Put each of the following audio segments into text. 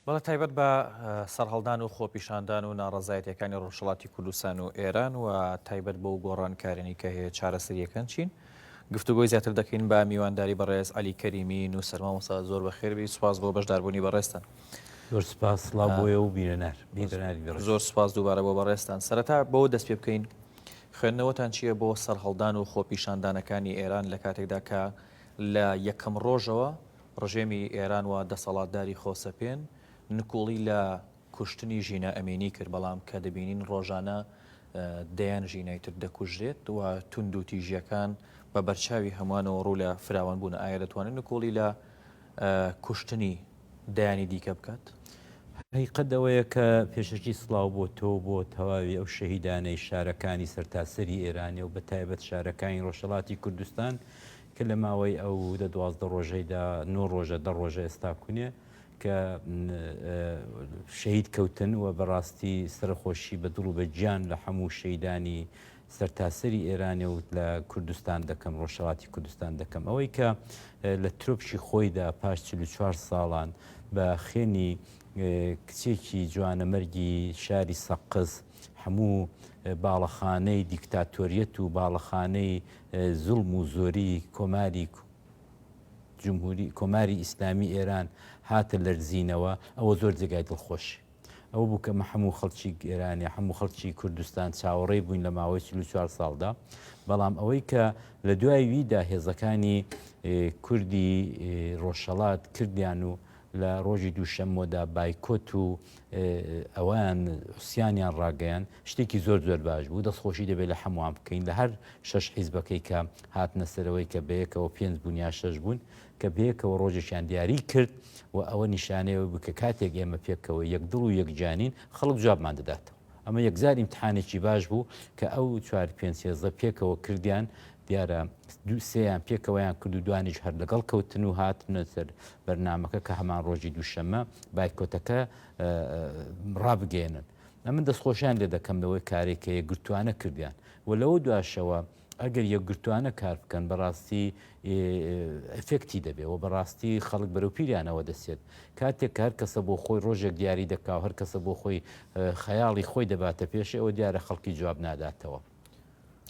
بەڵێ تایبەت بە سەرهەڵدان و خۆپیشاندان و ناڕەزایەتیەکانی ڕۆژهەڵاتی کوردستان و ئێران و تایبەت بەو گۆڕانکاریانەی کە هەیە چارەسەریەکان چین گفتوگۆی زیاتر دەکەین بە میوانداری بەڕێز عەلی کەریمی نووسەر مامۆستا زۆر بەخێربی سوپاس بۆ بەشداربوونی بەڕێزتان. زۆر سپاس سڵاو بۆیە و بینەنار بینەرانی بەڕێز. زۆر سپاس دووبارە بۆ بەڕێزتان. سەرەتا بەوە دەست پێ بکەین خوێندنەوەتان چییە بۆ سەرهەڵدان و خۆپیشاندانەکانی ئێران لە کاتێکدا کە لە یەکەم ڕۆژەوە ڕژێمی ئێران و دەسەڵاتداری خۆسەپێن نکوڵی لە کوشتنی ژینا ئەمینی کرد، بەڵام کە دەبینین ڕۆژانە دەیان ژینای تر دەکوژرێت و توندوتیژییەکان بە بەرچاوی هەمووانەوە ڕوو لە فراوانبوونە، ئایا دەتوانێت نکوڵی لە کوشتنی دەیانی دیکە بکات؟ هەقیقەت ئەوەیە کە پێشەکی سڵاو بۆ تۆ و بۆ تەواوی ئەو شەهیدانەی شارەکانی سەرتاسەری ئێرانێ و بەتایبەت شارەکانی ڕۆژهەڵاتی کوردستان کە لە ماوەی ئەو دە 12 ڕۆژەیدا نۆ ڕۆژە دە ڕۆژە ئێستا کونێ کە شەهید کەوتن و بەڕاستی سەرخۆشی بە دڵ و بە گیان لە هەموو شەیدانی سەرتاسەری ئێرانێ و لە کوردستان دەکەم ڕۆژهەڵاتی کوردستان دەکەم ئەوەی کە لە ترۆپکی خۆیدا پاش 44 ساڵان بە خێنی کچێکی جوانەمەرگی شاری سەقز هەموو باڵەخانەی دیکتاتۆریەت و باڵەخانەی زوڵم و زۆری کۆماری جمهوری کۆماری ئیسلامی ئێران هاتە لەرزینەوە ئەوە زۆر جێگای دڵخۆشی ئەوە بوو کە هەموو خەڵکی ئێرانی هەموو خەڵکی کوردستان چاوەڕێی بووین لە ماوەی 44 ساڵدا بەڵام ئەوەی کە لە دوای ویدا هێزەکانی کوردی ڕۆژهەڵات کردیان و لە ڕۆژی دووشەممۆدا بایکۆت و ئەویان حسیانیان ڕاگەیان شتێکی زۆر زۆر باش بوو دەستخۆشی دەبێت لە هەمووان بکەین لە هەر شەش حیزبەکەی کە هاتنە سەرەوەی کە بەیەکەوە پێنج بوون یا شەش بوون کە بەیەکەوە ڕۆژێکیان دیاری کرد و ئەوە نیشانەیە بوو کە کاتێک ئێمە پێکەوە یەک دڵ و یەک گیانین خەڵک جوابمان دەداتەوە. ئەمە یەکجار ئیمتحانێکی باش بوو کە ئەو چوار پێنج هێزە پێکەوە کردیان، دیارە دوو سێیان پێکەوەیان کرد و دوانیش هەر لەگەڵ کەوتن و هاتنە سەر بەرنامەکە کە هەمان ڕۆژی دووشەممە بایکۆتەکە ڕابگەیەنن. ئەمن دەستخۆشیان لێ دەکەم لەوەی کارێک کە یەکگرتووانە کردیان و لەوە دواشەوە ئەگەر یەکگرتوانە کار بکەن بەڕاستی ئەفێکتی دەبێ و بەڕاستی خەڵک بەرەو پیریانەوە دەچێت کاتێک کە هەر کەسە بۆ خۆی ڕۆژێک دیاری دەکا و هەر کەسە بۆ خۆی خەیاڵی خۆی دەباتە پێشێ ئەوە دیارە خەڵکی جواب ناداتەوە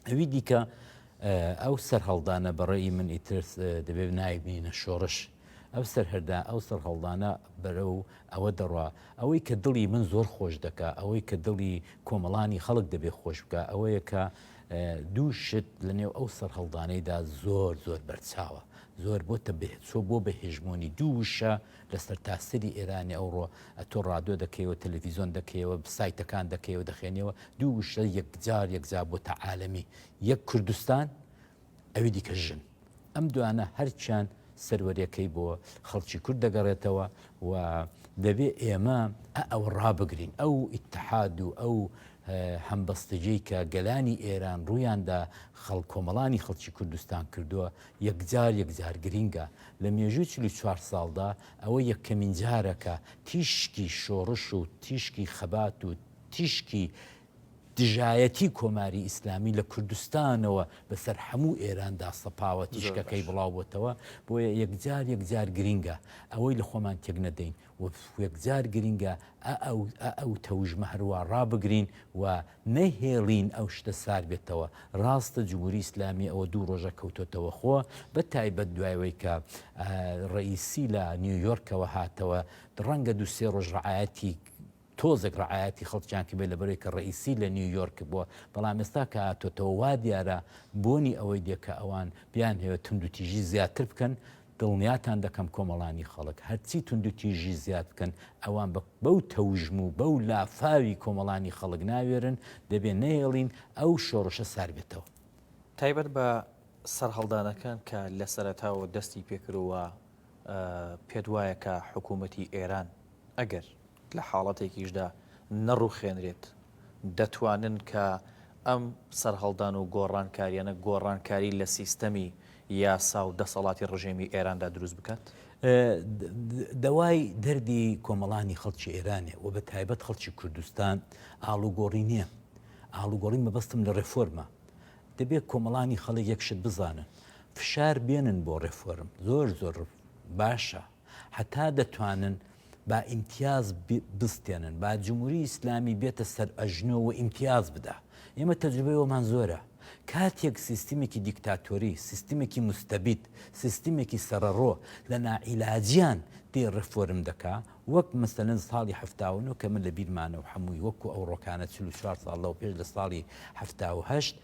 ئەوی دیکە ئەو سەرهەڵدانە بەڕێی من ئیتر دەبێت نایبینە شۆڕش ئەو سەرهەردا ئەو سەرهەڵدانە بەرەو ئەوە دەڕوا ئەوەی کە دڵی من زۆر خۆش دەکا ئەوەی کە دڵی کۆمەڵانی خەڵک دەبێ خۆش بکە ئەوەیە کە دوو شت لە نێو ئەو سەرهەڵدانەیدا زۆر زۆر بەرچاوە، زۆر بۆتە بە چۆ بۆ بە هێژمۆنی دوو وشە لە سەرتاسەری ئێرانی ئەوڕۆ ئەتۆ ڕادیۆ دەکەیەوە، تەلەفیزۆن دەکەیەوە، سایتەکان دەکەیەوە دەخێنیەوە، دوو وشە یەکجار یەکجار بۆتە عالەمی، یەک کوردستان، ئەوی دیکە ژن. ئەم دوانە هەرچیان سەروەریەکەی بۆ خەڵکی کورد دەگەڕێتەوە و دەبێ ئێمە ئەوە ڕابگرین ئەو ئیتحاد و ئەو هەمبەستگیەی کە گەلانی ئێران ڕوویاندا خەڵک کۆمەڵانی خەڵکی کوردستان کردووە یەکجار یەکجار گرینگە لە مێژووی 44 ساڵدا ئەوە یەکەمین جارە کە تیشکی شۆڕش و تیشکی خەبات و تیشکی دژایەتی کۆماری ئیسلامی لە کوردستانەوە بەسەر هەموو ئێراندا سەپاوە، تیشکەکەی بڵاو بۆتەوە، بۆیە یەکجار یەکجار گرینگە ئەوەی لە خۆمان تێک نەدەین و یەکجار گرینگە ئە ئەو تەوژمە هەروا ڕابگرین و نەهێڵین ئەو شتە سار بێتەوە. ڕاستە جمهوری ئیسلامی ئەوە دوو ڕۆژە کەوتۆتەوە خۆ، بە تایبەت دوای وەی کە ڕەئیسی لە نیویۆرکەوە هاتەوە، ڕەنگە دوو سێ ڕۆژ ڕعایەتی تۆزێک ڕعایەتی خەڵکیان کردبێت لەبەرئەوەی کە ڕەئیسی لە نیویۆرک بووە، بەڵام ئێستا کە هاتۆتەوە وا دیارە بۆنی ئەوەی دێ کە ئەوان بیانهەوێت توندوتیژی زیاتر بکەن، دڵنیاتان دەکەم کۆمەڵانی خەڵک هەرچی توندوتیژی زیاد بکەن ئەوان بە بەو تەوژم و بەو لافاوی کۆمەڵانی خەڵک ناوێرن، دەبێ نەهێڵین ئەو شۆڕشە سار بێتەوە. تایبەت بە سەرهەڵدانەکان کە لە سەرەتاوە دەستی پێکرد و پێت وایە کە حکوومەتی ئێران ئەگەر لە حاڵەتێکیشدا نەڕوخێنرێت، دەتوانن کە ئەم سەرهەڵدان و گۆڕانکارییانە گۆڕانکاری لە سیستەمی یاسا و دەسەڵاتی ڕژێمی ئێراندا دروست بکات؟ دەوای دەردی کۆمەڵانی خەڵکی ئێرانێ و بە تایبەت خەڵکی کوردستان ئاڵوگۆڕی نییە. ئاڵوگۆڕی مەبەستم لە ڕێفۆرمە. دەبێ کۆمەڵانی خەڵک یەک شت بزانن، فشار بێنن بۆ ڕێفۆرم زۆر زۆر باشە، هەتا دەتوانن. با ئیمتیاز بستێنن، با جمهوری ئیسلامی بێتە سەر ئەژنۆ و ئیمتیاز بدا. ئێمە تەجروبەی ئەومان زۆرە. کاتێک سیستمێکی دیکتاتۆری، سیستمێکی موستەبید، سیستمێکی سەرەڕۆ لە ناعیلاجیان دێ ڕێفۆرم دەکا، وەک مەسەلەن ساڵی 79 کە من لە بیرمانە و حەمووی وەکوو ئەوڕۆکانە 44 ساڵ لەوە پێش لە ساڵی 78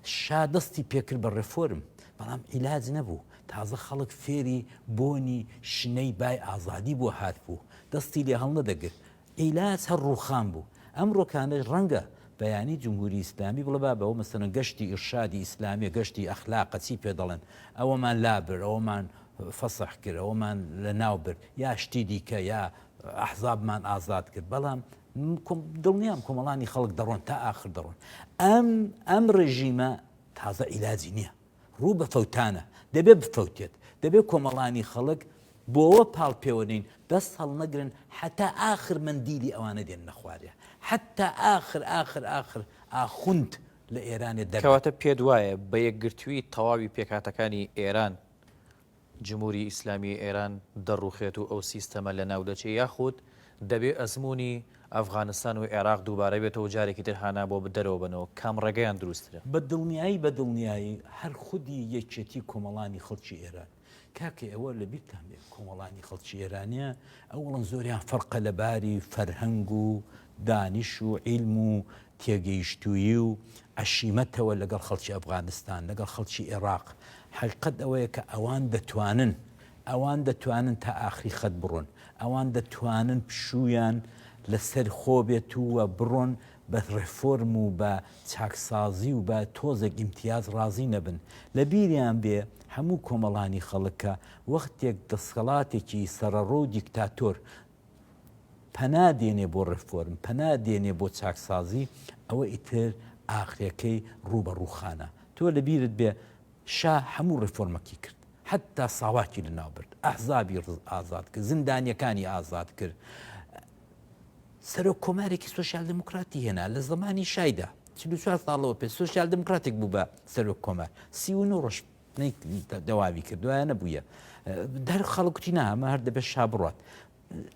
شا دەستی پێکرد بە ڕێفۆرم، بەڵام عیلاج نەبوو، تازە خەڵک فێری بۆنی شنەی بای ئازادی بووە هاتبوو، دەستی لێ هەڵنەدەگرت، عیلاج هەر ڕووخان بوو. ئەمڕۆکانەش ڕەنگە بەیانی جمهوری ئیسلامی بڵێ بابە ئەوە مەسەلەن گەشتی ئیرشادی ئیسلامیە، گەشتی ئەخلاقە چی پێ دەڵێن، ئەوەمان لابرد، ئەوەمان فەسح کرد، ئەوەمان لەناو برد، یا شتی دیکە، یا ئەحزابمان ئازاد کرد، بەڵام دڵنیام کۆمەڵانی خەڵک دەڕۆن تا ئاخر دەڕۆن. ئەم ئەم ڕێژیمە تازە عیلاجی نییە. ڕوو بە فەوتانە. دەبێ بفەوتێت. دەبێ کۆمەڵانی خەڵک بۆوە پاڵ پێوە نین، دەست هەڵنەگرن حەتا ئاخر مەندیلی ئەوانە دێننە خوارێ. حەتا ئاخر ئاخر ئاخر ئاخوند لە ئێرانێ دەرنەکەن. کەواتە پێت وایە بە یەکگرتوویی تەواوی پێکهاتەکانی ئێران جمهوری ئیسلامی ئێران دەڕوخێت و ئەو سیستەمە لەناو دەچێ یاخود دەبێ ئەزموونی ئەفغانستان و عێراق دووبارە بێتەوە و جارێکی تر هانا بۆ دەرەوە بەنەوە کام ڕێگەیان دروستترە؟ بە دڵنیایی بە دڵنیایی هەر خودی یەکێتی کۆمەڵانی خەڵکی ئێران کاکە ئێوە لە بیرتان بێ کۆمەڵانی خەڵکی ئێرانە ئەوەڵەن زۆریان فەرقە لە باری فەرهەنگ و دانش و عیلم و تێگەیشتوویی و عەشیمەتەوە لەگەڵ خەڵکی ئەفغانستان، لەگەڵ خەڵکی ئێڕاق، حەقیقەت ئەوەیە کە ئەوان دەتوانن، ئەوان دەتوانن تا ئاخری خەت بڕۆن، ئەوان دەتوانن پشوویان لە سەر خۆ بێت و بڕۆن بە ڕێفۆرم و بە چاکسازی و بە تۆزێک ئیمتیاز ڕازی نەبن. لە بیریان بێ هەموو کۆمەڵانی خەڵک کە وەختێک دەسەڵاتێکی سەرەڕۆ و دیکتاتۆر پەنا دێنێ بۆ ڕێفۆرم، پەنا دێنێ بۆ چاکسازی، ئەوە ئیتر ئاخرەکەی ڕوو بە ڕووخانە. تۆ لە بیرت بێ شا هەموو ڕێفۆرمەکی کرد، حەتتا ساواکی لە ناو برد، ئەحزابی ئازاد کرد، زیندانیەکانی ئازاد کرد، سەرۆک کۆمارێکی سۆسیال دێموکراتی هێنا لە زەمانی شایدا، 44 ساڵەوە پێ سۆسیال دێموکراتێک بوو بە سەرۆک کۆمار، 39 ڕۆژ دەواوی کرد دوایە نەبوویە دەر خەڵک کوتی نا ئەمە هەر دەبێت شا بڕات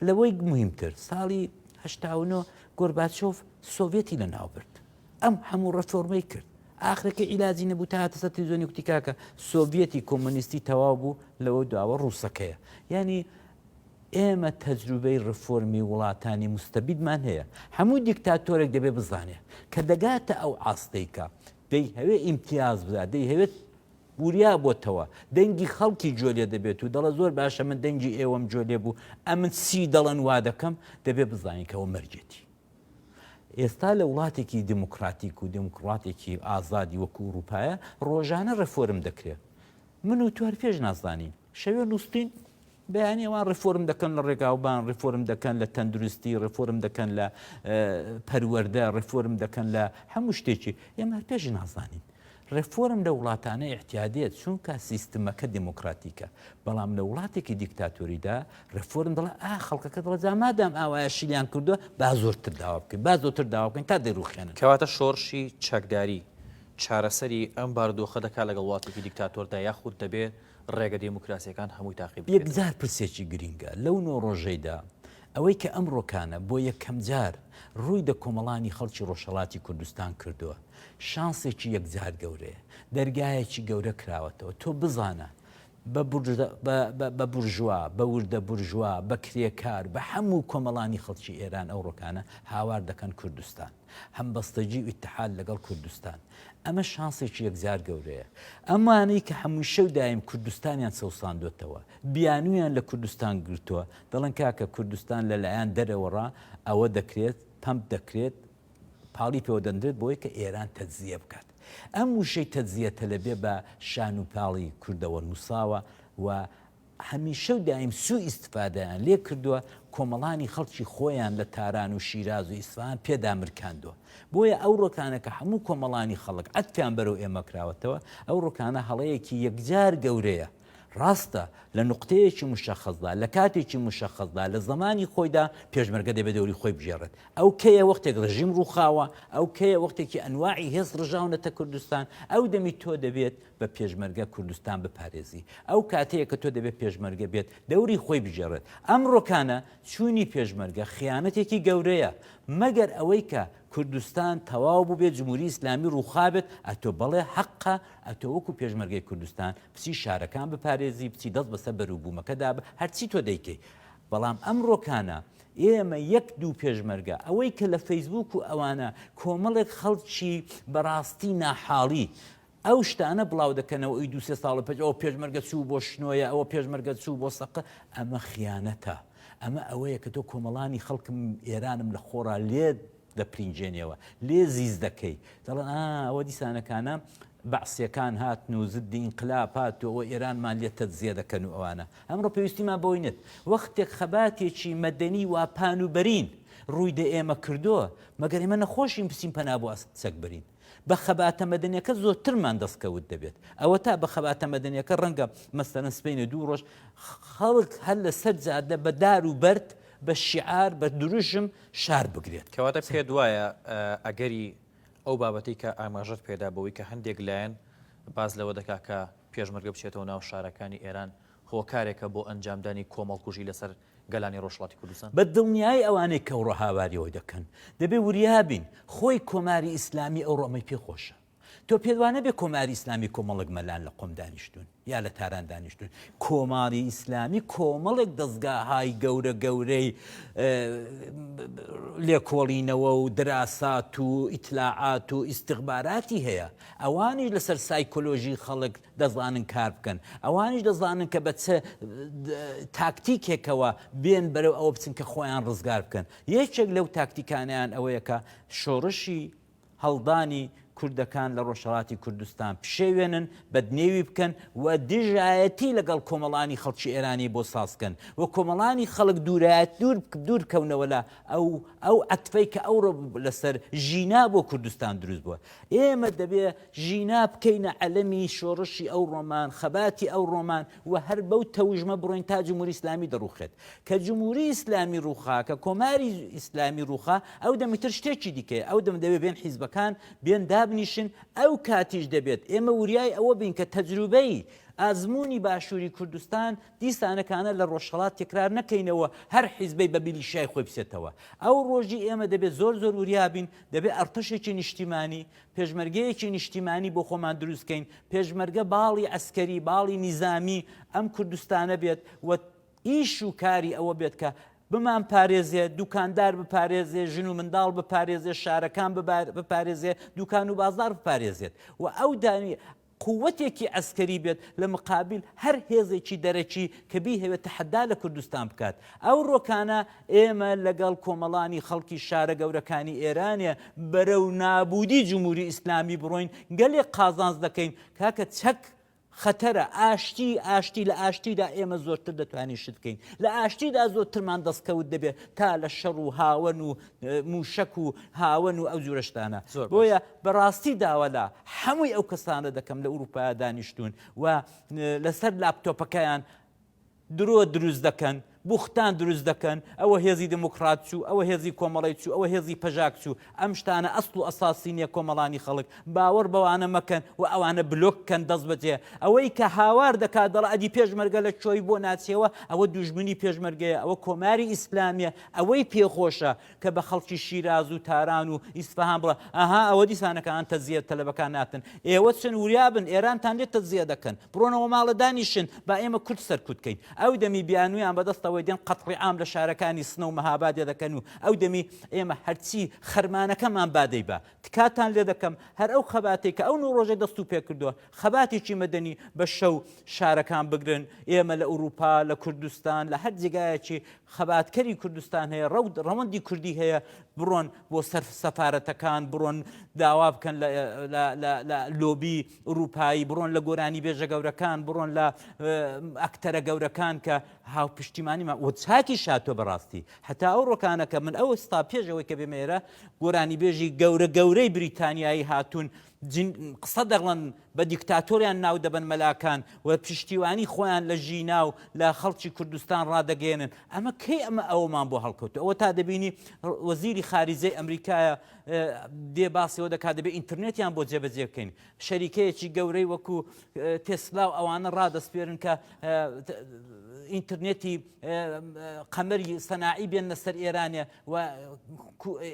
لەوەی مهمتر ساڵی هەشتا گۆرباچۆف سۆڤێتی لە ناو برد ئەم هەموو ڕەفۆرمەی کرد ئاخرەکە عیلاجی نەبوو تا هاتە سەر تلویزیۆنی کوتی کاکە سۆڤیەتی کۆمۆنیستی تەواو بوو لەوە دواوە ڕووسەکەیە یعنی ئێمە تەجروبەی ڕفۆرمی وڵاتانی مستەبیدمان هەیە هەموو دیکتاتۆرێک دەبێ بزانێ کە دەگاتە ئەو ئاستەی کە دەیهەوێ ئیمتیاز بدا، دەیهەوێت وریا بۆتەوە، دەنگی خەڵکی گوێ لێ دەبێت و دەڵێ زۆر باشە من دەنگی ئێوەم گوێ لێ بوو، ئەمن چی دەڵێن وا دەکەم، دەبێ بزانین کە ئەوە مەرگێتی. ئێستا لە وڵاتێکی دێموکراتیک و دێموکڕاتێکی ئازادی وەکوو ئورووپایە ڕۆژانە ڕێفۆرم دەکرێ. من و تۆ هەر پێش نازانین. شەوێ نووستین، بەیانی ئەوان ڕێفۆرم دەکەن لە ڕێگاوبان، ڕێفۆرم دەکەن لە تەندروستی، ڕێفۆرم دەکەن لە پەروەردە، ڕێفۆرم دەکەن لە هەموو شتێکی. ئێمە هەر پێش نازانین. ڕێفۆرم لە وڵاتانە ئیعتیادیە چونکە سیستمەکە دێمۆکراتیکە. بەڵام لە وڵاتێکی دیکتاتۆریدا ڕێفۆرم دەڵێ ئا خەڵکەکە دەڵێ جا مادام ئاوایە شلیان کردووە با زۆرتر داوا بکەین، با زۆرتر داوا بکەین تا دەیڕووخێنن. کەواتە شۆڕشی چەکداری چارەسەری ئەم بارودۆخە دەکات لەگەڵ وڵاتێکی دیکتاتۆردا یاخود دەبێ ڕێگە دێموکراسیەکان هەمووی تاقی بکرێتەوە؟ یەکجار پرسێکی گرینگە لەو نۆ ڕۆژەیدا ئەوەی کە ئەمڕۆکانە بۆ یەکەمجار ڕووی دە کۆمەڵانی خەڵکی ڕۆژهەڵاتی کوردستان کردووە شانسێکی یەکجار گەورەیە دەرگایەکی گەورە کراوەتەوە تۆ بزانە بە بورژوا بە وردە بورژوا بە کرێکار بە هەموو کۆمەڵانی خەڵکی ئێران ئەوڕۆکانە هاوار دەکەن کوردستان هەمبەستەگی و ئیتحاد لەگەڵ کوردستان. ئەمە شانسێکی یەکجار گەورەیە. ئەمانەی کە هەمووشە و دایم کوردستانیان چەوساندۆتەوە، بیانوویان لە کوردستان گرتووە، دەڵێن کاکە کوردستان لە لایەن دەرەوەڕا ئەوە دەکرێت، پەمپ دەکرێت، پاڵی پێوە دەنرێت بۆی کە ئێران تەجزیە بکات. ئەم وشەی تەجزیە تەلەبێ بە شان و پاڵی کوردەوە نووساوە و هەمیشە و دایم سوء ئیستفادەیان لێ کردووە، کۆمەڵانی خەڵکی خۆیان لە تاران و شیراز و ئیسفەهان پێ دامرکاندووە. بۆیە ئەو ڕۆکانە کە هەموو کۆمەڵانی خەڵک عەتفیان بەرەو ئێمە کراوەتەوە، ئەو ڕۆکانە هەڵەیەکی یەکجار گەورەیە. ڕاستە لە نوقتەیەکی موشەخەسدا، لە کاتێکی موشەخەسدا، لە زەمانی خۆیدا پێشمەرگە دەبێ دەوری خۆی بگێڕێت. ئەو کەیە وەختێک ڕژیم ڕووخاوە، ئەو کەیە وەختێکی ئەنواعی هێز ڕژاونەتە کوردستان، ئەو دەمی تۆ دەبێت. بە پێشمەرگە کوردستان بپارێزی. ئەو کاتەیە کە تۆ دەبێت پێشمەرگە بێت دەوری خۆی بگێڕێت. ئەمڕۆکانە چوونی پێشمەرگە خیانەتێکی گەورەیە. مەگەر ئەوەی کە کوردستان تەواو بووبێت جمهوری ئیسلامی ڕووخابێت ئەتۆ بەڵێ حەقە ئەتۆ وەکو پێشمەرگەی کوردستان بچی شارەکان بپارێزی بچی دەست بەسەر بەروبوومەکەدا هەرچی تۆ دەیکەی بەڵام ئەمڕۆکانە ئێمە یەک دوو پێشمەرگە ئەوەی کە لە فەیسبوک و ئەوانە کۆمەڵێک خەڵکی بەڕاستی ناحاڵی ئەو شتانە بڵاو دەکەنەوە ئەوی دوو سێ ساڵە پێش ئەوە پێشمەرگە چوو بۆ شنۆیە ئەوە پێشمەرگە چوو بۆ سەقە ئەمە خیانەتە ئەمە ئەوەیە کە تۆ کۆمەڵانی خەڵکم ئێرانم لە خۆڕا لێ دەپرینجێنیەوە لێ زیز دەکەی دەڵێن ئا ئەوە دیسانەکانە بەعسیەکان هاتن و زدی ئینقلاب هات و ئەوە ئێرانمان لێ تەجزیە دەکەن و ئەوانە ئەمڕۆ پێویستیمان بەوەی نێت وەختێک خەباتێکی مەدەنی وا پان و بەرین ڕووی دە ئێمە کردووە مەگەر ئێمە نەخۆشین بچین پەنا بۆ چەک بەرین بە خەباتە مەدەنیەکە زۆرترمان دەستکەوت دەبێت ئەوەتا بە خەباتە مەدەنیەکە ڕەنگە مەسەلەن سبەینێ دوو ڕۆژ خەڵک هەر لەسەر جادە بە دار و بەرد بە شیعار بە دروشم شار بگرێت. کەواتە پێت وایە ئەگەری ئەو بابەتەی کە ئاماژەت پێدا بەوەی کە هەندێک لایەن باس لەوە دەکات کە پێشمەرگە بچێتەوە ناو شارەکانی ئێران هۆکارێکە بۆ ئەنجامدانی کۆمەڵکوژی لەسەر گەلانی ڕۆژهەڵاتی کوردستان؟ بە دڵنیایی ئەوانەی کە ئەوڕۆ هاواری ئەوە دەکەن دەبێ وریا بین، خۆی کۆماری ئیسلامی ئەوڕۆ ئەمەی پێ خۆشە. تۆ پێت وا نەبێ کۆماری ئیسلامی کۆمەڵێک مەلان لە قۆم دانیشتوون یا لە تاران دانیشتوون. کۆماری ئیسلامی کۆمەڵێک دەزگاهای گەورە گەورەی لێکۆڵینەوە و دراسات و ئیتلاعات و ئیستخباراتی هەیە. ئەوانیش لەسەر سایکۆلۆژی خەڵک دەزانن کار بکەن، ئەوانیش دەزانن کە بە چ تاکتیکێکەوە بێن بەرەو ئەوە بچن کە خۆیان ڕزگار بکەن. یەکێک لەو تاکتیکانەیان ئەوەیە کە شۆڕشی هەڵدانی کوردەکان لە ڕۆژهەڵاتی کوردستان پشێوێنن، بەدنێوی بکەن و دژایەتی لەگەڵ کۆمەڵانی خەڵکی ئێرانی بۆ ساز بکەن و کۆمەڵانی خەڵک دوورایەت دوور دوور بکەونەوە لە ئەو ئەو عەتفەی کە ئەوڕۆ لەسەر ژینا بۆ کوردستان دروست بووە. ئێمە دەبێ ژینا بکەینە عەلەمی شۆڕشی ئەوڕۆمان، خەباتی ئەوڕۆمان و هەر بەو تەوژمە بڕۆین تا جمهوری ئیسلامی دەڕووخێت. کە جمهوری ئیسلامی ڕووخا، کە کۆماری ئیسلامی ڕووخا، ئەو دەم ئیتر شتێکی دیکەیە. ئەو دەم دەبێ بێن حیزبەکان بێن دابنیشن، ئەو کاتیش دەبێت ئێمە وریای ئەوە بین کە تەجروبەی ئازموونی باشووری کوردستان دیسانەکانە لە ڕۆژهەڵات تکرار نەکەینەوە، هەر حیزبەی بە میلیشیای خۆی بچێتەوە. ئەو ڕۆژی ئێمە دەبێ زۆر زۆر وریا بین، دەبێ ئەرتەشێکی نیشتیمانی، پێشمەرگەیەکی نیشتیمانی بۆ خۆمان دروست کەین، پێشمەرگە باڵی عەسکەری، باڵی نیزامی ئەم کوردستانە بێت و ئیش و کاری ئەوە بێت کە بمانپارێزێ، دوکاندار بپارێزێ، ژن و منداڵ بپارێزێ، شارەکان بپارێزێ، دوکان و بازاڕ بپارێزێت و ئەو دانی قووەتێکی عەسکەری بێت لە مقابیل هەر هێزێکی دەرەکی کە بیهەوێت تەحەدا لە کوردستان بکات. ئەو ڕۆکانە ئێمە لەگەڵ کۆمەڵانی خەڵکی شارە گەورەکانی ئێرانێ بەرەو نابوودی جمهوری ئیسلامی بڕۆین گەلێک قازانج دەکەین. کاکە چەک خەتەرە، ئاشتی، ئاشتی، لە ئاشتیدا ئێمە زۆرتر دەتوانین شت بکەین. لە ئاشتیدا زۆرترمان دەستکەوت دەبێت تا لە شەڕ و هاوەن و مووشەک و هاوەن و ئەو جورە شتانە. زۆر باش. بۆیە بەڕاستی داوا لە هەمووی ئەو کەسانە دەکەم لە ئورووپا دانیشتوون و لەسەر لاپتۆپەکەیان درۆ دروست دەکەن، بوختان دروست دەکەن، ئەوە هێزی دێموکڕات چوو، ئەوە هێزی کۆمەڵەی چوو، ئەوە هێزی پەژاک چوو، ئەم شتانە ئەسڵ و ئەساسی نییە کۆمەڵانی خەڵک باوەڕ بەوانە مەکەن و ئەوانە بلۆک کەن دەستبەجێ ئەوەی کە هاوار دەکات دەڵێ ئەدی پێشمەرگە لە کوێی بۆ ناچیەوە ئەوە دوژمنی پێشمەرگەیە ئەوە کۆماری ئیسلامیە ئەوەی پێخۆشە کە بە خەڵکی شیراز و تاران و ئیسفەهان بڵێ ئەها ئەوە دیسانەکان تەجزیە تەلەبەکان ناتن ئێوە چن وریا بن ئێرانتان لێ تەجزیە دەکەن بڕۆنەوە ماڵە دانیشن با ئێمە کورد سەرکوت کەین ئەو دەمی بیانویان بەدەستەوەی دێن قەتڵی عام لە شارەکانی سنە و مەهابادێ دەکەن و ئەو دەمی ئێمە هەرچی خەرمانەکەمان بادەی بە تکاتان لێ دەکەم هەر ئەو خەباتەی کە ئەو نۆ ڕۆژەی دەست و پێ کردووە خەباتێکی مەدەنی بە شەو شارەکان بگرن ئێمە لە ئورووپا لە کوردستان لە هەر جێگایەکی خەباتکەری کوردستان هەیە ڕەوت ڕەوەندی کوردی هەیە بڕۆن بۆ سەر سەفارەتەکان بڕۆن داوا بکەن لە لۆبی ئورووپایی بڕۆن لە گۆرانی بێژە گەورەکان بڕۆن لە ئەکتەرە گەورەکان کە هاوپشتیمانی. پشتیوانیمان و چاکیش هاتووە بەڕاستی هەتا ئەو ڕۆکانە کە من ئەو ستا پێش ئەوەی کە بێمە ئێرە گۆرانیبێژی گەورە گەورەی بریتانیایی هاتوون قسە دەڵێن بە دیکتاتۆریان ناو دەبەن مەلاکان و پشتیوانی خۆیان لە ژینا و لە خەڵکی کوردستان ڕادەگەیەنن ئەمە کەی ئەمە ئەوەمان بۆ هەڵکەوتو ئەوە تا دەبینی وەزیری خاریجەی ئەمریکایە دێ باسیەوە دەکات دەبێ ئینتەرنێتیان بۆ جێبەجێ بکەین شەریکەیەکی گەورەی وەکو تێسلا و ئەوانە ڕادەسپێرن کە ئینتەرنێتی قەمەری سەناعی بێننە سەر ئێرانێ و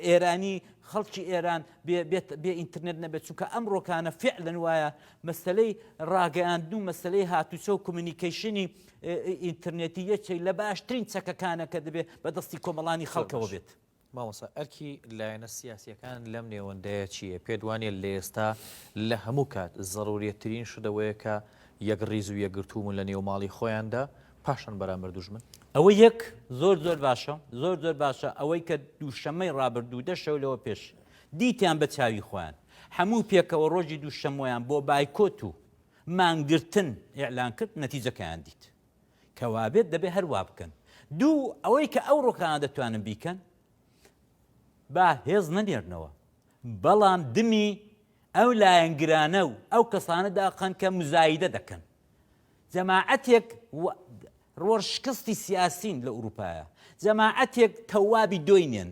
ئێرانی خەڵکی ئێران بێ ئینتەرنێت نەبێت چونکە ئەم ڕۆکانە فعلەن وایە مەسلەی ڕاگەیاندن و مەسلەی هاتوچۆ و communication ی ئینتەرنێتی یەکێک لە باشترین چەکەکانە کە دەبێت بە دەستی کۆمەڵانی خەڵکەوە بێت. مامۆستا ئەرکی لایەنە سیاسیەکان لەم نێوەندەیە چییە؟ پێت وانیە لە ئێستا لە هەموو کات زەروریەترین شت ئەوەیە کە یەکڕیز و یەکگرتوو بوون لە نێو ماڵی خۆیاندا پاشان بەرامبەر دوژمن؟ ئەوە یەک زۆر زۆر باشە زۆر زۆر باشە ئەوەی کە دووشەممەی ڕابردوو دە شەو لەوە پێش دیتیان بە چاوی خۆیان هەموو پێکەوە ڕۆژی دووشەممۆیان بۆ بایکۆت و مانگرتن ئیعلان کرد نەتیجەکەیان دیت کەوابێت دەبێ هەر وا بکەن. دوو، ئەوەی کە ئەو ڕۆکانە دەتوانن بیکەن، با هێز نەنێرنەوە، بەڵام دمی ئەو لایەنگرانە و ئەو کەسانە داخەن کە مزایدە دەکەن. جەماعەتێک ڕۆرشکستی سیاسین لە ئورووپایە، جەماعەتێک تەوابی دۆینێن،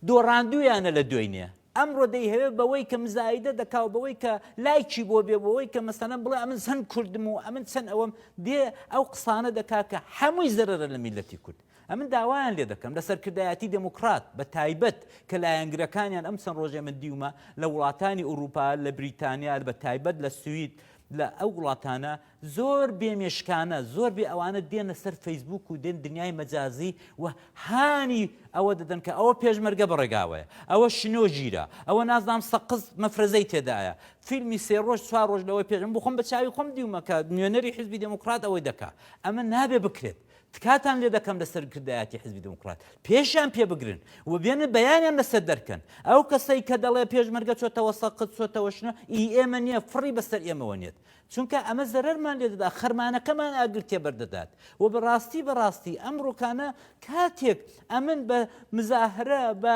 دۆڕاندوویانە لە دوێنێ، ئەمڕۆ دەیهەوێ بەوەی کە مزایدە دەکا و بەوەی کە لایکی بۆ بێ، بەوەی کە مەسەلەن بڵێ ئەمن چەند کوردم و ئەمن چەند ئەوەم، دێ ئەو قسانە دەکا کە هەمووی زەرەرە لە میللەتی کورد. ئەمن داوایان لێ دەکەم لە سەرکردایەتی دێموکڕات بە تایبەت کە لایەنگرەکانیان ئەم چەند ڕۆژەی من دیومە لە وڵاتانی ئورووپا، لە بریتانیا، بە تایبەت لە سوید، لە ئەو وڵاتانە زۆر بێ مێشکانە زۆر بێ ئەوانە دێنە سەر فەیسبوک و دێن دنیای مەجازی و هانی ئەوە دەدەن کە ئەوە پێشمەرگە بەڕێگاوەیە ئەوە شنۆ ژیرە ئەوە نازانم سەقز مەفرەزەی تێدایە فیلمی سێ ڕۆژ چوار ڕۆژ لەوەی پێش من بخۆم بە چاوی خۆم دیومە کە نوێنەری حزبی دێموکڕات ئەوەی دەکا ئەمە نابێ بکرێت تکاتان لێ دەکەم لە سەرکردایەتی حزبی دێموکڕات پێشیان پێ بگرن و بێنن بەیانیان لەسەر دەرکەن ئەو کەسەی کە دەڵێ پێشمەرگە چۆتەوە سەقز چۆتەوە شنۆ ئی ئێمە نییە فڕی بەسەر ئێمەوە نێت چونکە ئەمە زەرەرمان لێ دەدات، خەرمانەکەمان ئاگر تێبەر دەدات و بەڕاستی بەڕاستی ئەمڕۆکانە کاتێک ئەمن بە مزاهرە بە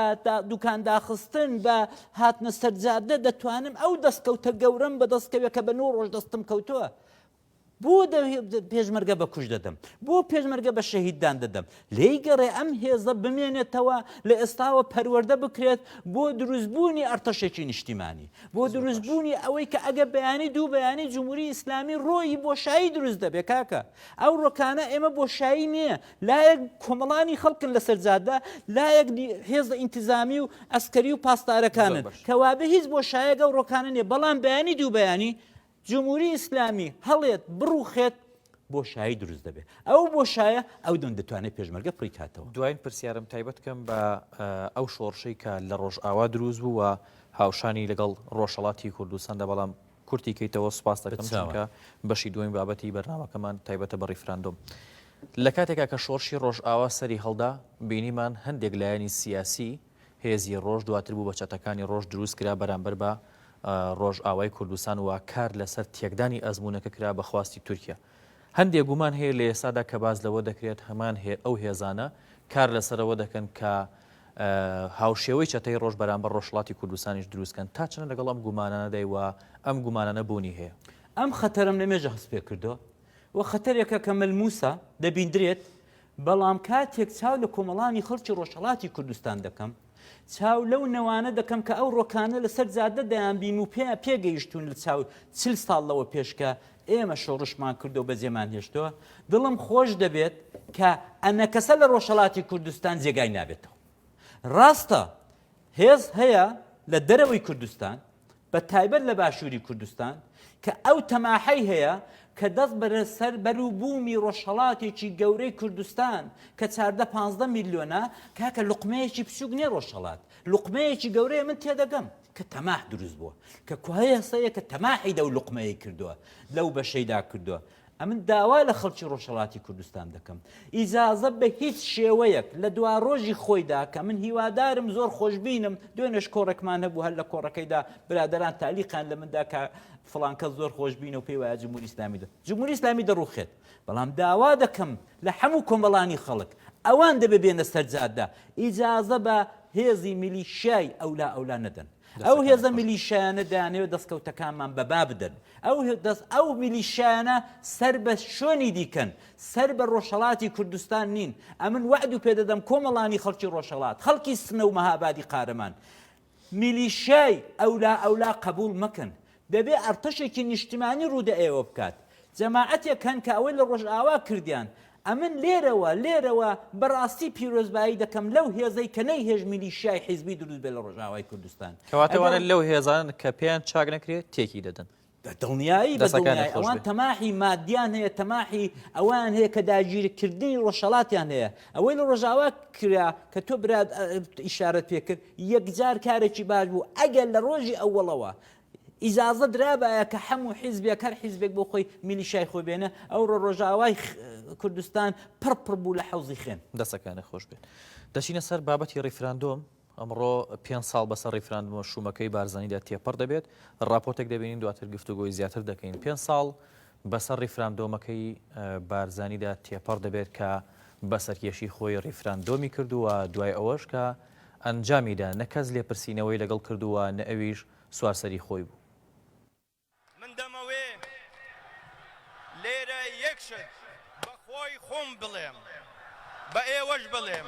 دوکان داخستن بە هاتنە سەر جادە دەتوانم ئەو دەستکەوتە گەورەم بەدەست کەوێ کە بە نۆ ڕۆژ دەستم کەوتووە بۆ پێشمەرگە بە کوش دەدەم بۆ پێشمەرگە بە شەهیددان دەدەم لێی گەڕێ ئەم هێزە بمێنێتەوە لە ئێستاوە پەروەردە بکرێت بۆ دروستبوونی ئەرتەشێکی نیشتیمانی بۆ دروستبوونی ئەوەی کە ئەگە بەیانی دوو بەیانی جمهوری ئیسلامی ڕۆیی بۆشایی دروست دەبێ کاکە ئەو ڕۆکانە ئێمە بۆشایی نییە لایەک کۆمەڵانی خەڵکن لەسەر جادە لایەک هێزە ئینتزامی و ئەسکەری و پاسدارەکانن کەوابێ هیچ بۆشایەک ئەو ڕۆکانە نییە بەڵام بەیانی دوو بەیانی جمهوری ئیسلامی هەڵێت بڕوخێت بۆشایی دروست دەبێت ئەو بۆشایە ئەو دەم دەتوانێت پێشمەرگە پڕی کاتەوە. دواین پرسیارم تایبەت کەم بە ئەو شۆڕشەی کە لە ڕۆژئاوا دروست بوو و هاوشانی لەگەڵ ڕۆژهەڵاتی کوردستاندا بەڵام کورتی کەیتەوە سوپاست دەکەم چونکە بەشی دووەمی بابەتی بەرنامەکەمان تایبەتە بە ڕیفراندۆم. لە کاتێکا کە شۆڕشی ڕۆژئاوا سەری هەڵدا بینیمان هەندێک لایەنی سیاسی هێزی ڕۆژ دواتر بوو بە چەتەکانی ڕۆژ دروست کرا بەرامبەر بە ڕۆژئاوای کوردستان و کار لەسەر تێکدانی ئەزموونەکە کرا بە خواستی تورکیا. هەندێک گومان هەیە لە ئێستادا کە باس لەوە دەکرێت هەمان ئەو هێزانە کار لەسەرەوە دەکەن کە هاوشێوەی چەتەی ڕۆژ بەرامبەر ڕۆژهەڵاتی کوردستانیش دروست کەن تا چەند لەگەڵ ئەم گومانانەدای و ئەم گومانانە بوونی هەیە؟ ئەم خەتەرەم لە مێژە هەست پێکردووە و خەتەرێکە کە مەلموسە، دەبیندرێت، بەڵام کاتێک چاو لە کۆمەڵانی خەڵکی ڕۆژهەڵاتی کوردستان دەکەم، چاو لەو نەوانە دەکەم کە ئەو ڕۆکانە لەسەر جادە دەیانبین و پێ پێگەیشتوون لە چاو چل ساڵ لەوە پێش کە ئێمە شۆڕشمان کردو بەجێمان هێشتەوە، دڵم خۆش دەبێت کە ئەنەکەسە لە ڕۆژهەڵاتی کوردستان جێگای نابێتەوە. ڕاستە هێز هەیە لە دەرەوەی کوردستان، بە تایبەت لە باشووری کوردستان کە ئەو تەماحەی هەیە کە دەست بەرە سەر بەروبوومی ڕۆژهەڵاتێکی گەورەی کوردستان کە 14 پانزدە میلیۆنە کاکە لوقمەیەکی بچووک نییە ڕۆژهەڵات لوقمەیەکی گەورەیە من تێدەگەم کە تەماح دروست بووە کە کوهەیە سەیە کە تەماحی دەو لوقمەیە کردووە لەو بەشەیدا کردووە. ئەمن داوا لە خەڵکی ڕۆژهەڵاتی کوردستان دەکەم ئیجازە بە هیچ شێوەیەک لە دواڕۆژی خۆیدا کە من هیوادارم زۆر خۆشبینم دوێنێش کۆڕێکمان هەبوو هەر لە کۆڕەکەیدا برادەران تالیقیان لە مندا کە فڵان کەس زۆر خۆشبینە و پێی وایە جمهوری ئیسلامی دە جمهوری ئیسلامی دەڕوخێت بەڵام داوا دەکەم لە هەموو کۆمەڵانی خەڵک ئەوان دەبێ بێنە سەر جادە ئیجازە بە هێزی میلیشیای ئەولا ئەولا نەدەن ئەو هێزە میلیشیایانە دەیانەوێت دەستکەوتەکانمان بەبا بدەن. ئەو دەست ئەو میلیشیایانە سەر بە شوێنی دیکەن، سەر بە ڕۆژهەڵاتی کوردستان نین. ئەمن وەعد و پێدەدەم کۆمەڵانی خەڵکی ڕۆژهەڵات، خەڵکی سنە و مەهابادی قارەمان، میلیشیای ئەولا ئەولا قەبووڵ مەکەن. دەبێ ئەرتەشێکی نیشتمانی ڕوو دە ئێوە بکات. جەماعەتێک هەن کە ئەوەی لە ڕۆژئاوا کردیان، ئەمن لێرەوە، لێرەوە بە ڕاستی پیرۆزبایی دەکەم لەو هێزەی کە نەیهێشت میلیشیای حیزبی دروست بێ لە ڕۆژئاوای کوردستان. کەواتە ئەوانە لەو هێزانەن کە پێیان چاک نەکرێ تێکی دەدەن. بە دڵنیایی، بە دڵنیایی ئەوان تەماحی مادیان هەیە، تەماحی ئەوەیان هەیە کە داگیرکردنی ڕۆژهەڵاتیان هەیە. ئەوەی لە ڕۆژئاوا کرا کە تۆ برات ئیشارەت پێ کرد، یەکجار کارێکی باش بوو. ئەگەر لە ڕۆژی ئەوەڵەوە ئیجازە درابایە کە حەموو حیزبێک هەر حیزبێک بۆ خۆی میلیشای خۆی بێنێ، ئەوڕۆ ڕۆژئاوای کوردستان پڕ پڕ بوو لە حەوزی خوێن. دەستەکانت خۆش بێت. دەچینە سەر بابەتی ڕیفراندۆم، ئەمڕۆ پێنج ساڵ بەسەر ڕیفراندۆمە شوومەکەی بارزانیدا تێپەڕ دەبێت، ڕاپۆرتێک دەبینین دواتر گفتوگۆی زیاتر دەکەین. پێنج ساڵ بەسەر ڕیفراندۆمەکەی بارزانیدا تێپەڕ دەبێت کە بە سەرکێشی خۆی ڕیفراندۆمی کرد و دوای ئەوەش کە ئەنجامیدا نە کەس لێپرسینەوەی لەگەڵ کرد و نە ئەویش سوارسەری خۆی بوو. من دەمەوێ لێرە یەک شت بە خۆی خۆم بڵێم، بە ئێوەش بڵێم،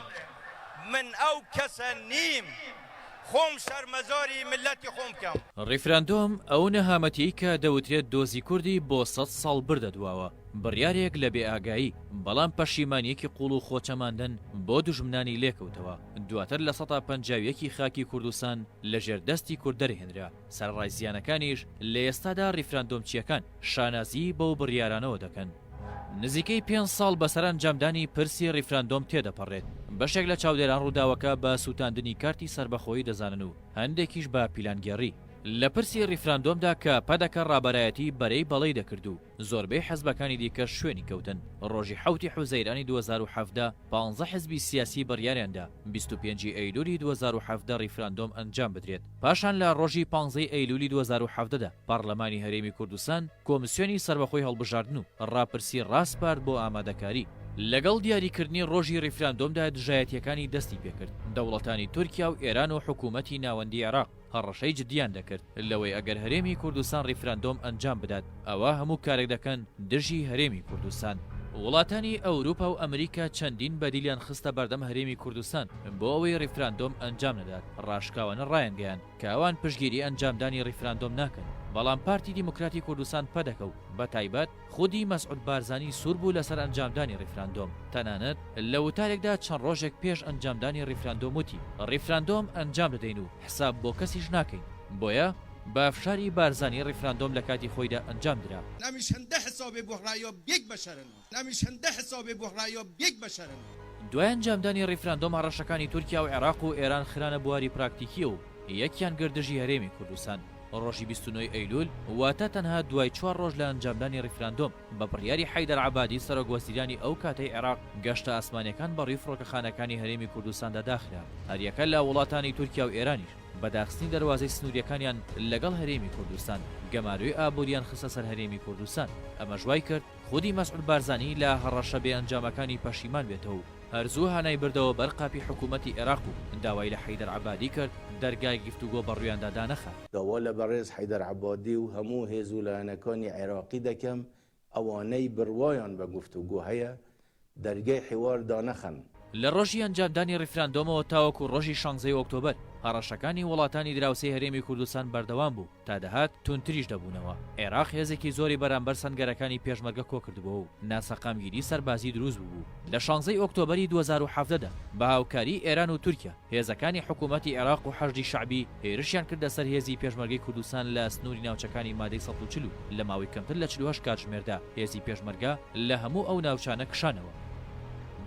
من ئەو کەسە نیم خۆم شەرمەزاری میللەتی خۆم بکەم. ڕیفراندۆم ئەو نەهامەتیەی کە دەوترێت دۆزی کوردی بۆ سەد ساڵ بردە دواوە، بڕیارێک لە بێ ئاگایی، بەڵام پەشیمانیەکی قوڵ و خۆچەماندن بۆ دوژمنانی لێکەوتەوە، دواتر 51% ی خاکی کوردستان لە ژێر دەستی کورد دەرهێنرا، سەرەڕای زیانەکانیش لە ئێستادا ڕیفراندۆمچییەکان شانازیی بەو بڕیارانەوە دەکەن. نزیکەی پێنج ساڵ بەسەر ئەنجامدانی پرسی ڕیفراندۆم تێدەپەڕێت، بەشێک لە چاودێران ڕووداوەکە بە سووتاندنی کارتی سەربەخۆیی دەزانن و هەندێکیش بە پیلانگێڕی. لە پرسی ڕیفراندۆمدا کە پەدەکە ڕابەرایەتی بەرەی بەڵێی دەکرد و زۆربەی حزبەکانی دیکەش شوێنی کەوتن، ڕۆژی حەوتی حوزەیرانی 2017 پانزە حزبی سیاسی بڕیاریاندا 25 ی ئەیلولی 2017 ڕیفراندۆم ئەنجام بدرێت. پاشان لە ڕۆژی پانزەی ئەیلولی 2017 دا پەڕلەمانی هەرێمی کوردستان کۆمسیۆنی سەربەخۆی هەڵبژاردن و ڕاپرسی ڕاسپارد بۆ ئامادەکاری. لەگەڵ دیاریکردنی ڕۆژی ڕیفراندۆمدا دژایەتیەکانی دەستی پێکرد، دەوڵەتانی تورکیا و ئێران و حکومەتی ناوەندی عێراق هەڕەشەی جدیان دەکرد لەوەی ئەگەر هەرێمی کوردستان ڕیفراندۆم ئەنجام بدات ئەوا هەموو کارێک دەکەن دژی هەرێمی کوردستان. وڵاتانی ئەوروپا و ئەمریکا چەندین بەدیلیان خستە بەردەم هەرێمی کوردستان بۆ ئەوەی ڕیفراندۆم ئەنجام نەدات، ڕاشکاوانە ڕایانگەیاند کە ئەوان پشتگیری ئەنجامدانی ڕیفراندۆم ناکەن، بەڵام پارتی دیموکراتی کوردستان پەدەکە و بەتایبەت خودی مەسعود بارزانی سوور بوو لەسەر ئەنجامدانی ڕیفراندۆم، تەنانەت لە وتارێکدا چەند ڕۆژێک پێش ئەنجامدانی ڕیفراندۆم وتی، ڕیفراندۆم ئەنجام دەدەین و حساب بۆ کەسیش ناکەین، بۆیە بە فشاری بارزانی ڕیفراندۆم لە کاتی خۆیدا ئەنجام درا. دوای ئەنجامدانی ڕیفراندۆم هەڕەشەکانی تورکیا و عێراق و ئێران خرانە بواری پراکتیکییەوە و یەکیان گرت دژی هەرێمی کوردستان. ڕۆژی 29 ی ئەیلول واتە تەنها دوای چوار ڕۆژ لە ئەنجامدانی ڕیفراندۆم بە بڕیاری حەیدەر عەبادی سەرۆک وەزیرانی ئەو کاتەی عێراق گەشتە ئاسمانیەکان بەڕووی فڕۆکەخانەکانی هەرێمی کوردستاندا داخرا هەریەکە لە وڵاتانی تورکیا و ئێرانیش بە داخستنی دەروازەی سنوریەکانیان لەگەڵ هەرێمی کوردستان گەمارۆی ئابوریان خستە سەر هەرێمی کوردستان ئەمەش وای کرد خودی مەسعود بارزانی لە هەڕەشە بێ ئەنجامەکانی پەشیمان بێتەوە و هەر زوو هانای بردەوە بەر قاپی حکوومەتی ئێراق و داوای لە حەیدەر عەبادی کرد دەرگای گفتوگۆ بە ڕوویاندا دانەخات. داوا لە بەڕێز حەیدەر عەبادی و هەموو هێز و لایەنەکانی عێراقی دەکەم ئەوانەی بڕوایان بە گفتوگۆ هەیە دەرگەی حیوار دانەخەن. لە ڕۆژی ئەنجامدانی ڕیفراندۆمەوە تاوەکو ڕۆژی شانزەی ئۆکتۆبەر هەڕەشەکانی وڵاتانی دراوسێی هەرێمی کوردستان بەردەوام بوو، تا دەهات توندتریش دەبوونەوە. عێراق هێزێکی زۆری بەرامبەر سەنگەرەکانی پێشمەرگە کۆکردبووە و ناسەقامگیری سەربازی دروست بووبوو. لە شانزەی ئۆکتۆبەری 2017 دا بە هاوکاریی ئێران و تورکیا، هێزەکانی حکوومەتی عێراق و حەشدی شەعبی هێرشیان کردە سەر هێزی پێشمەرگەی کوردستان لە سنووری ناوچەکانی مادەی 140 و لە ماوەی کەمتر لە 48 کاتژمێردا هێزی پێشمەرگە لە هەموو ئەو ناوچانە کشانەوە.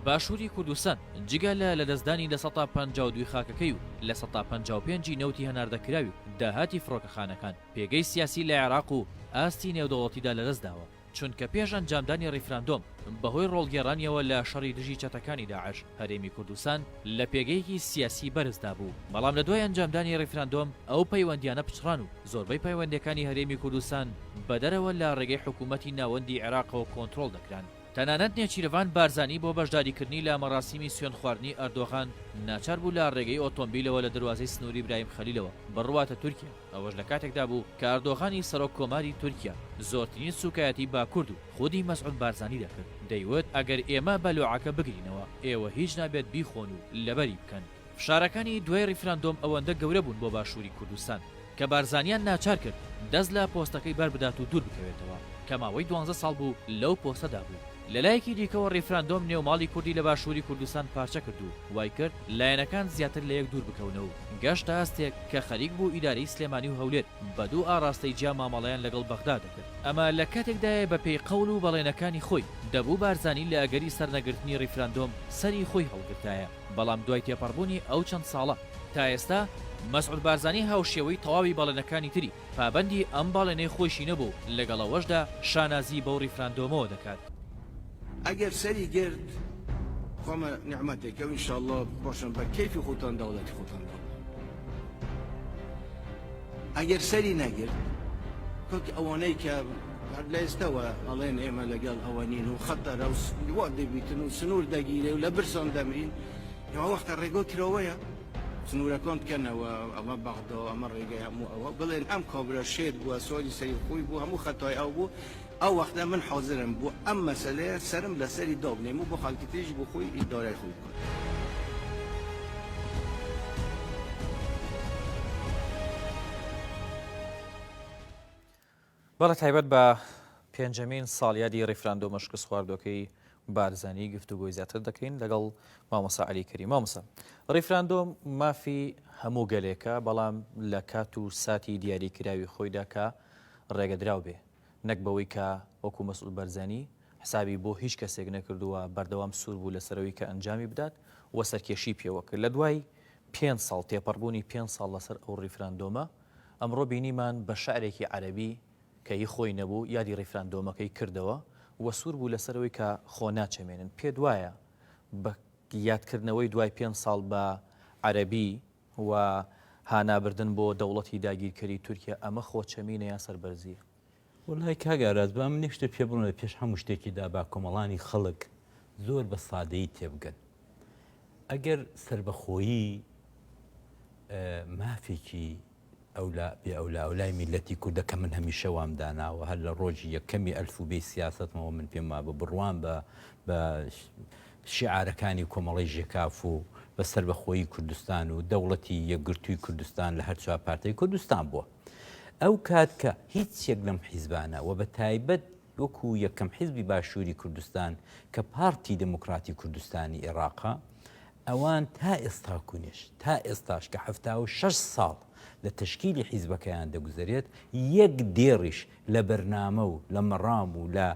باشووری کوردستان جگە لە لەدەستدانی 52% ی خاکەکەی و 55% ی نەوتی هەناردەکراوی و داهاتی فڕۆکەخانەکان، پێگەی سیاسی لە عێراق و ئاستی نێودەوڵەتیدا لەدەستداوە. چونکە پێش ئەنجامدانی ڕیفراندۆم بەهۆی ڕۆڵگێڕانیەوە لە شەڕی دژی چەتەکانی داعش هەرێمی کوردستان لە پێگەیەکی سیاسی بەرزدا بوو، بەڵام لە دوای ئەنجامدانی ڕیفراندۆم ئەو پەیوەندیانە پچڕان و زۆربەی پەیوەندیەکانی هەرێمی کوردستان بە دەرەوە لە ڕێگەی حکوومەتی ناوەندی عێراقەوە کۆنترۆڵ دەکران. تەنانەت نێچیرڤان بارزانی بۆ بەشداریکردنی لە مەراسیمی سوێندخواردنی ئەردۆغان ناچار بوو لە ڕێگەی ئۆتۆمبیلەوە لە دەروازەی سنووری برایم خەلیلەوە بڕواتە تورکیا، ئەوەش لە کاتێکدا بوو کە ئەردۆغانی سەرۆک کۆماری تورکیا زۆرترین سوکایەتی بە کورد و خودی مەسعود بارزانی دەکرد، دەیوت ئەگەر ئێمە بەلۆعەکە بگرینەوە ئێوە هیچ نابێت بیخۆن و لەبەری بکەن. فشارەکانی دوای ڕیفراندۆم ئەوەندە گەورە بوون بۆ باشووری کوردستان کە بارزانیان ناچار کرد دەست لە پۆستەکەی بەربدات و دوور بکەوێتەوە کە ماوەی دوانزە ساڵ بوو لەو پۆستەدا بوو. لەلایەکی دیکەوە ڕیفراندۆم نێوماڵی کوردی لە باشووری کوردستان پارچە کرد و وای کرد لایەنەکان زیاتر لە یەک دوور بکەونەوە و گەشتە ئاستێک کە خەریک بوو ئیدارەی سلێمانی و هەولێر بە دوو ئاڕاستەی جیا مامەڵەیان لەگەڵ بەغدا دەکرد. ئەمە لە کاتێکدایە بە پێی قەول و بەڵێنەکانی خۆی دەبوو بارزانی لە ئەگەری سەرنەگرتنی ڕیفراندۆم سەری خۆی هەڵگرتایە، بەڵام دوای تێپەڕبوونی ئەو چەند ساڵە تا ئێستا مەسعود بارزانی هاوشێوەی تەواوی بەڵێنەکانی تری پابەندی ئەم بەڵێنەی خۆیشی نەبوو و لەگەڵ ئەوەشدا شانازی بەو ڕیفراندۆمەوە دەکات. ئەگەر سەری گرت خۆمە نیعمەتێکە و ئینشاڵڵا باشم بە کەیفی خۆتان دەوڵەتی خۆتان دابنێن. ئەگەر سەری نەگرت کاک ئەوانەی کە هەر لە ئێستەوە ئەڵێن ئێمە لەگەڵ ئەوە نین و خەتەرە و وا دەبیتن و سنوور دەگیرێ و لە برسان دەمرین ئەوە وەختە ڕێگۆ کراوەیە سنوورەکان بکەنەوە ئەمە بەغدا ئەمە ڕێگەی هەموو ئەوە بڵێن ئەم کابرا شێت بووە سواری سەری خۆی بوو هەموو خەتای ئەو بوو ئەو وەختە من حازرم بۆ ئەم مەسەلەیە سەرم لەسەری دابنێم و بۆ خەڵکی تریش بۆ خۆی ئیدارەی خۆی بکات. بەڵێ تایبەت بە پێنجەمین ساڵیادی ڕیفراندۆمە شکستخواردوەکەی بارزانی گفتوگۆی زیاتر دەکەین لەگەڵ مامۆسا عەلی کەریم. مامۆسا ڕیفراندۆم مافی هەموو گەلێکە بەڵام لە کات و ساتی دیاری کراوی خۆیدا کە ڕێگەدراو بێ نەک بەوەی کە وەکو مەسعود بەرزانی حسابی بۆ هیچ کەسێک نەکردووە بەردەوام سوور بوو لەسەرەوەی کە ئەنجامی بدات و سەرکێشی پێوە کرد لە دوای پێنج ساڵ تێپەڕبوونی پێنج ساڵ لەسەر ئەو ڕیفراندۆمە ئەمڕۆ بینیمان بە شعرێکی عەرەبی کە هی خۆی نەبوو یادی ڕیفراندۆمەکەی کردەوە و سوور بوو لەسەرەوەی کە خۆ ناچەمێنن پێت وایە بە یادکردنەوەی دوای پێنج ساڵ بە عەرەبی و هانابردن بۆ دەوڵەتی داگیرکەری تورکیا ئەمە خۆچەمینە یان سەربەرزییە؟ وەڵای کاک ئاراس با من یەک شتت پێ بڵێم لە پێش هەموو شتێکیدا با کۆمەڵانی خەڵک زۆر بە سادەیی تێبگەن ئەگەر سەربەخۆیی مافێکی ئەولا بێ ئەولاولای میللەتی کوردە کە من هەمیشە وام داناوە هەر لە ڕۆژی یەکەمی ئەلفوبێی سیاسەتمەوە من پێم وابوو بڕوام بە بە شیعارەکانی کۆمەڵەی ژێکاف و بە سەربەخۆیی کوردستان و دەوڵەتی یەکگرتووی کوردستان لە هەر چوار پارتەی کوردستان بووە. ئەو کات کە هیچ یەک لەم حیزبانە و بە تایبەت وەکو یەکەم حیزبی باشووری کوردستان کە پارتی دێموکڕاتی کوردستانی ئێڕاقە ئەوان تا ئێستاکونێش تا ئێستاش کە 76 ساڵ لە تەشکیلی حیزبەکەیان دەگوزەرێت یەک دێڕیش لە بەرنامە و لە مەڕام و لە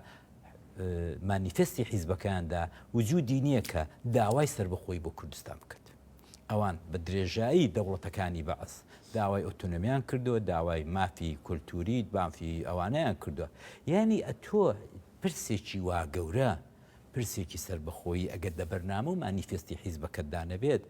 مانیفێستی حیزبەکەیاندا وجودی نییە کە داوای سەربەخۆیی بۆ کوردستان بکات. ئەوان بە درێژایی دەوڵەتەکانی بەعس داوای ئۆتۆنۆمیان کردووە، داوای مافی کولتووری، مافی ئەوانەیان کردووە. یانی ئەتۆ پرسێکی وا گەورە، پرسێکی سەربەخۆیی ئەگەر لە بەرنامە و مانیفێستی حیزبەکەتدا نەبێت،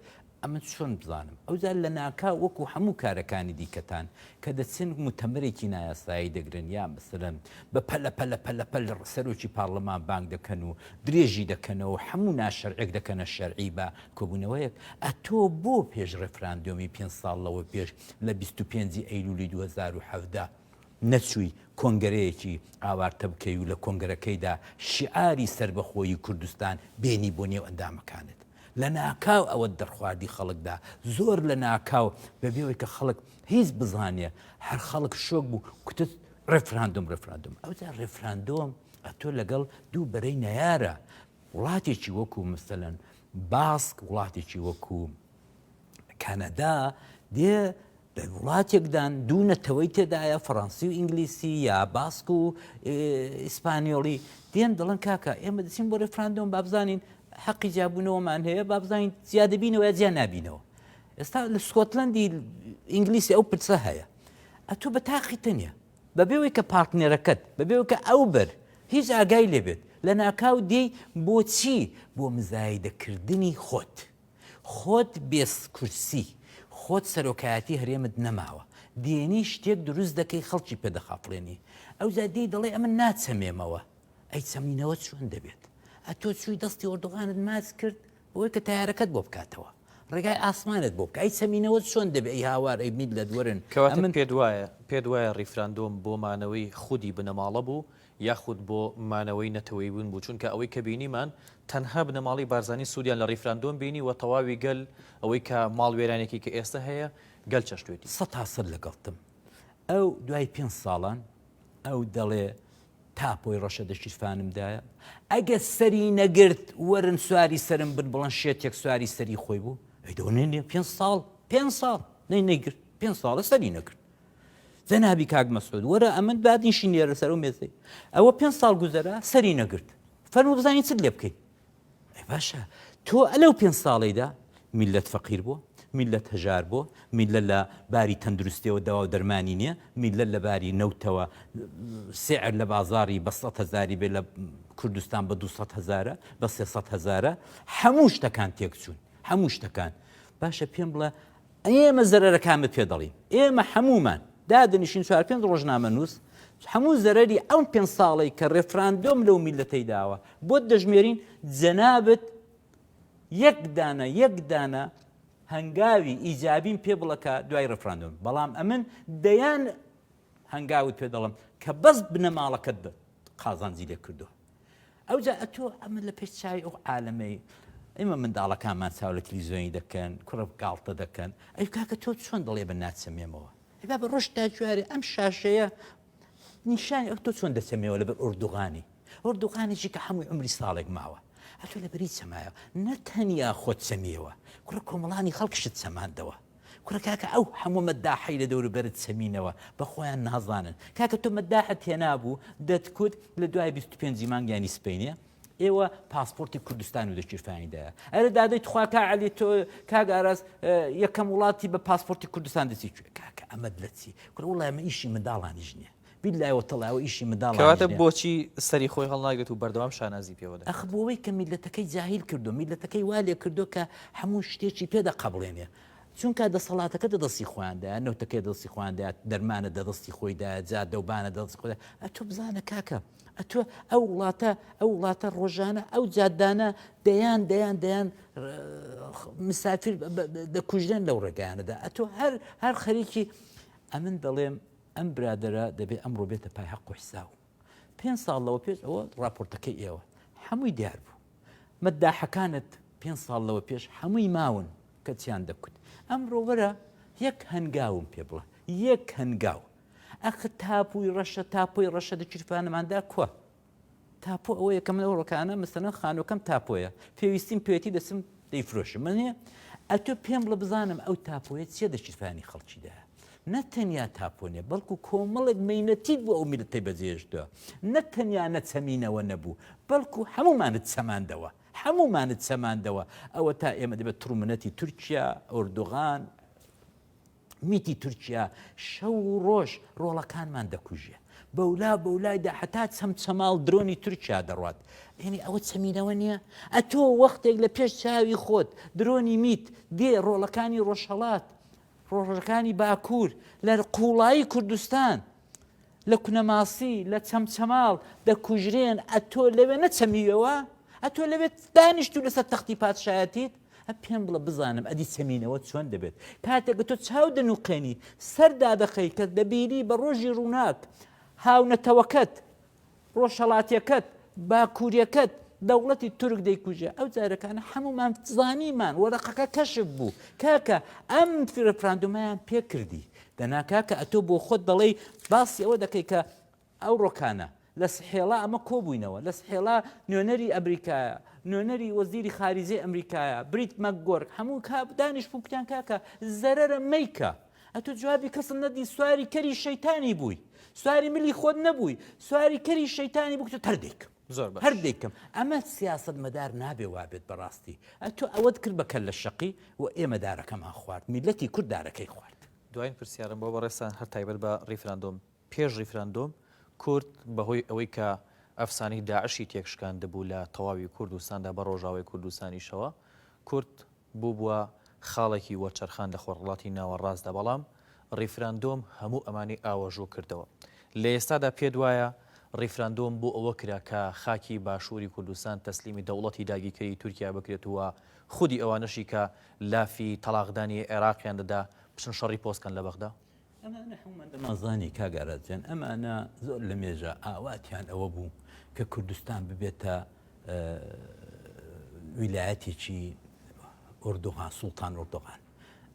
ئەمن چۆن بزانم؟ ئەوجا لەناکاو وەکو هەموو کارەکانی دیکەتان کە دەچن موتەمەرێکی نایاسایی دەگرن یا مەسەلەن بە پەلە پەلە پەلە پەل سەرۆکی پارلەمان بانگ دەکەن و درێژی دەکەنەوە و هەموو ناشەرعێک دەکەنە شەرعی بە کۆبوونەوەیەک، ئەتۆ بۆ پێش ڕێفراندۆمی پێنج ساڵ لەوە پێش لە 25 ی ئەیلولی 2017 نەچووی کۆنگرەیەکی ئاوارتە بکەی و لە کۆنگرەکەیدا شیعاری سەربەخۆیی کوردستان بێنی بۆ نێو ئەندامەکانت؟ لەناکاو ئەوەت دەرخواردی خەڵک دا، زۆر لەناکاو بەبێ ئەوەی کە خەڵک هیچ بزانێ، هەر خەڵک شۆک بوو، کوتت ڕێفراندۆم ڕێفراندۆم، ئەوجا ڕێفراندۆم ئەتۆ لەگەڵ دوو بەرەی نەیارە، وڵاتێکی وەکو مەسەلەن باسک، وڵاتێکی وەکو کەنەدا دێ لە وڵاتێکدان دوو نەتەوەی تێدایە فەڕەنسی و ئینگلیسی یا باسک و ئیسپانیۆڵی دێن دەڵێن کاکە ئێمە دەچین بۆ ڕێفراندۆم با بزانین حەقی جیابوونەوەمان هەیە با بزانین جیا دەبینەوە یا جیا نابینەوە ئێستا لە سکۆتلەندی ئینگلیسی ئەو پرسە هەیە ئەتۆ بە تاقی تەنیا بەبێ ئەوەی کە پارتنێرەکەت بەبێ ئەوەی کە ئەو بەر. هیچ ئاگای لێ بێت لەناکاو دێی بۆچی بۆ مزایدە کردنی خۆت خۆت بێ کورسی خۆت سەرۆکایەتی هەرێمت نەماوە دێنی شتێک دروست دەکەی خەڵکی پێ دەخافڵێنی ئەوجا دێی دەڵێ ئەمن ناچەمێمەوە ئەی چەمینەوە چۆن دەبێت ئەتۆ چووی دەستی ئۆردوغانت ماچ کرد بۆی کە تارەکەت بۆ بکاتەوە ڕێگای ئاسمانت بۆ بکە ئەی چەمینەوە چۆن دەبێ ئەی هاوار ئەی میللەت وەرن کەواتە ئەمن پێت وایە پێت وایە ڕیفراندۆم بۆ مانەوەی خودی بنەماڵە بوو یاخود بۆ مانەوەی نەتەوەیی بوون بوو چونکە ئەوەی کە بینیمان تەنها بنەماڵەی بارزانی سوودیان لە ڕیفراندۆم بینی و تەواوی گەل ئەوەی کە ماڵ وێرانێکی کە ئێستا هەیە گەل چەشتوێتی. سەتا سەد لەگەڵتم ئەو دوای پێنج ساڵان ئەو دەڵێ تاپۆی ڕەشە دە شیرفانم دایە ئەگەر سەری نەگرت وەرن سواری سەرم بن بڵێن شێتێک سواری سەری خۆی بوو ئەی دەوە نێ پێ ساڵ پێ ساڵ نەی نەیگرت پێ ساڵە سەری نەگرت جەنابی کاک مەسعود وەرە ئەمن بادنیشی نێرە سەر و مێزەی ئەوە پێ ساڵ گوزەرا سەری نەگرت فەرموو بزانین چت لێ بکەین ئەی باشە تۆ ئەلەو پێنج ساڵەیدا میللەت فەقیر بووە، میللەت هەژار بووە، میللەت لە باری تەندروستیەوە دەوا و دەرمانی نییە، میللەت لە باری نەوتەوە سعر لە بازاڕی بە سەد هەزاری بێ لە کوردستان بە 200 هەزارە بە 300 هەزارە هەموو شتەکان تێکچوون هەموو شتەکان باشە پێم بڵێ ئێمە زەرەرەکانت پێ دەڵێین ئێمە هەموومان دادەنیشین چوار پێنج ڕۆژنامەنووس هەموو زەرەری ئەم پێنج ساڵەی کە ڕێفراندۆم لەو میلەتەی داوە بۆت دەژمێرین جەنابت یەک دانە یەک دانە هەنگاوی ئیجابیم پێ بڵە کە دوای ڕێفراندۆم بەڵام ئەمن دەیان هەنگاوت پێ دەڵم کە بەس بنەماڵەکەت قازانجی لێ کردووە ئەوجا ئەتۆ ئەمە لە پێش چاوی ئەو عالەمەی ئێمە منداڵەکانمان چاو لە تلیزیۆنی دەکەن کوڕە گاڵتە دەکەن ئەی کاکە تۆ چۆن دەڵێ بە ناچەمێمەوە ئەی بابە ڕۆژ تا جوارێ ئەم شاشەیە نیشانی ئەو تۆ چۆن دەچەمێەوە لەبەر ئۆردوغانی ئۆردوغانێکی کە هەمووی عمری ساڵێک ماوە ئەتۆ لەبەری چەمایەوە نە تەنیا خۆت چەمیەوە کوڕە کۆمەڵانی خەڵکشت چەماندەوە کوڕە کاکە ئەو هەموو مەداحەی لە دەوروبەرت چەمینەوە بە خۆیان نازانن کاکە تۆ مەداحت هێنابوو دەتکوت لە دوای 25 مانگ یانی سپەینێ ئێوە پاسپۆرتی کوردستان و دەکیرفانی دایە ئەرە دادەی تخوا کا علی تۆ کاک ئاراس یەکەم وڵاتی بە پاسپۆرتی کوردستان دەچی کوێ کاکە ئەمەد لە چی کوڕ وڵای ئەمە ئیشی منداڵانیش نییە بیلای وتەڵای ئەوە ئیشی منداڵانیش کەواتە بۆچی سەری خۆی هەڵناگرێت و بەردەوام شانازی پێوە دەکات؟ ئەخ بۆ ئەوەی کە میللەتەکەی جاهیل کردووە، میللەتەکەی وا لێ کردووە کە هەموو شتێکی پێ دەقەبڵێنێ. چونکە دەسەڵاتەکە دە دەستی خۆیاندایە، نەوتەکەی دە دەستی خۆیاندایە، دەرمانە دە دەستی خۆیدایە، جادە و بانە دە دەستی خۆیدایە. ئەتۆ بزانە کاکە، ئەتۆ ئەو وڵاتە، ئەو وڵاتە ڕۆژانە ئەو جادانە دەیان دەیان دەیان مسافیر دەکوژرێن لەو ڕێگایانەدا. ئەتۆ هەر هەر خەریکی ئەمن دەڵێم ئەم برادەرە دەبێ ئەمڕۆ بێتە پای حەق و حساو. پێنج ساڵ لەوە پێش ئەوە ڕاپۆرتەکەی ئێوە هەمووی دیار بوو. مەداحەکانت پێنج ساڵ لەوە پێش هەمووی ماون کە چیان دەکوت. ئەمڕۆ وەرە یەک هەنگاوم پێ بڵێ. یەک هەنگاو. ئەخ تاپووی ڕەشە تاپۆی ڕەشە دە کیرفانماندا کوە؟ تاپۆ ئەوەیە کە من ئەو ڕۆکانە مەسەلەن خانووەکەم تاپۆیە پێویستیم پێێتی دەچم دەیفرۆشم من نییە ئەتۆ پێم بڵێ بزانم ئەو تاپۆیە چیە دە شیرفانی خەڵکیدا نە تەنیا تاپۆ نیە بەڵکو کۆمەڵێک مەینەتیت بۆ ئەو میللەتەی بەجێهێشتووە نە تەنیا نەچەمینەوە نەبوو بەڵکو هەموومانت چەماندەوە هەموومانت چەماندەوە ئەوە تا ئێمە دەبێت تڕومنەتی تورکیا ئۆردوغان میتی تورکیا شەو و ڕۆژ ڕۆڵەکانمان دەکوژێ بەولا بەولایدا هەتا چەمچەماڵ درۆنی تورکیا دەڕوات یعنی ئەوە چەمینەوە نییە ئەتۆ وەختێک لە پێش چاوی خۆت درۆنی میت دێ ڕۆڵەکانی ڕۆژهەڵات ڕۆژەکانی باکوور لە قوڵایی کوردستان لە کونەماسی، لە چەمچەماڵ دەکوژرێن، ئەتۆ لەوێ نەچەمیوەوە؟ ئەتۆ لەوێ دانیشتوو لەسەر تەختی پادشایەتیت؟ ئە پێم بڵێ بزانم ئەدی چەمینەوە چۆن دەبێت؟ کاتێک ئەتۆ چاو دەنوقێنی، سەر دادەخەی کە دەبینی بە ڕۆژی ڕووناک هاونەتەوەکەت، ڕۆژهەڵاتیەکەت، باکوریەکەت، دەوڵەتی تورک دەیکوژێ، ئەو جارەکانە هەموومان زانیمان، وەرەقەکە کەشف بوو، کاکە ئەم ڕێفراندۆمەیان پێ کردی، دەنا کاکە ئەتۆ بۆ خۆت دەڵێی باسی ئەوە دەکەی کە ئەو ڕۆکانە لە سحێڵا ئەمە کۆبووینەوە، لە سحێڵا نوێنەری ئەمریکایە، نوێنەری وەزیری خاریجەی ئەمریکایە، بریت مەکگۆرک، هەموو دانیشتبوون کوتیان کاکە زەرەرە مەیکە، ئەتۆ جوابی کەست نەدی سواری کەری شەیتانی بووی سواری ملی خۆت نەبووی سواری کەری شەیتانی بوو تۆ هەر دەیکەم زۆر باش هەر دەیکەم ئەمە سیاسەت مەدار نابێ وابێت بەڕاستی ئەتۆ ئەوەت کرد بە کەللە شەقی و ئێمە دارەکەمان خوارد میللەتی کورد دارەکەی خوارد. دواین پرسیارم بۆ بەڕێزتان هەر تایبەت بە ڕیفراندۆم پێش ڕیفراندۆم کورد بەهۆی ئەوەی کە. ئەفسانەی داعشی تێکشکاندبوو لە تەواوی کوردستاندا بە ڕۆژاوای کوردستانیشەوە، کورد بووبووە خاڵێکی وەرچەرخان لە خۆرهەڵاتی ناوەڕاستدا، بەڵام ڕیفراندۆم هەموو ئەمانەی ئاوەژوو کردەوە. لە ئێستادا پێت وایە ڕیفراندۆم بۆ ئەوە کرا کە خاکی باشووری کوردستان تەسلیمی دەوڵەتی داگیرکەری تورکیا بکرێت و خودی ئەوانەشی کە لافی تەڵاقدانی عێراقیان دەدا بچن شەڕی پۆست کەن لە بەغدا؟ ئەمانە هەموومان دەمانزانی کاک ئاراس جان، ئەمانە زۆر لە مێژە ئاواتیان ئەوە بوو کە کوردستان ببێتە ویلایەتێکی ئۆردوغان، سوڵتان ئۆردوغان.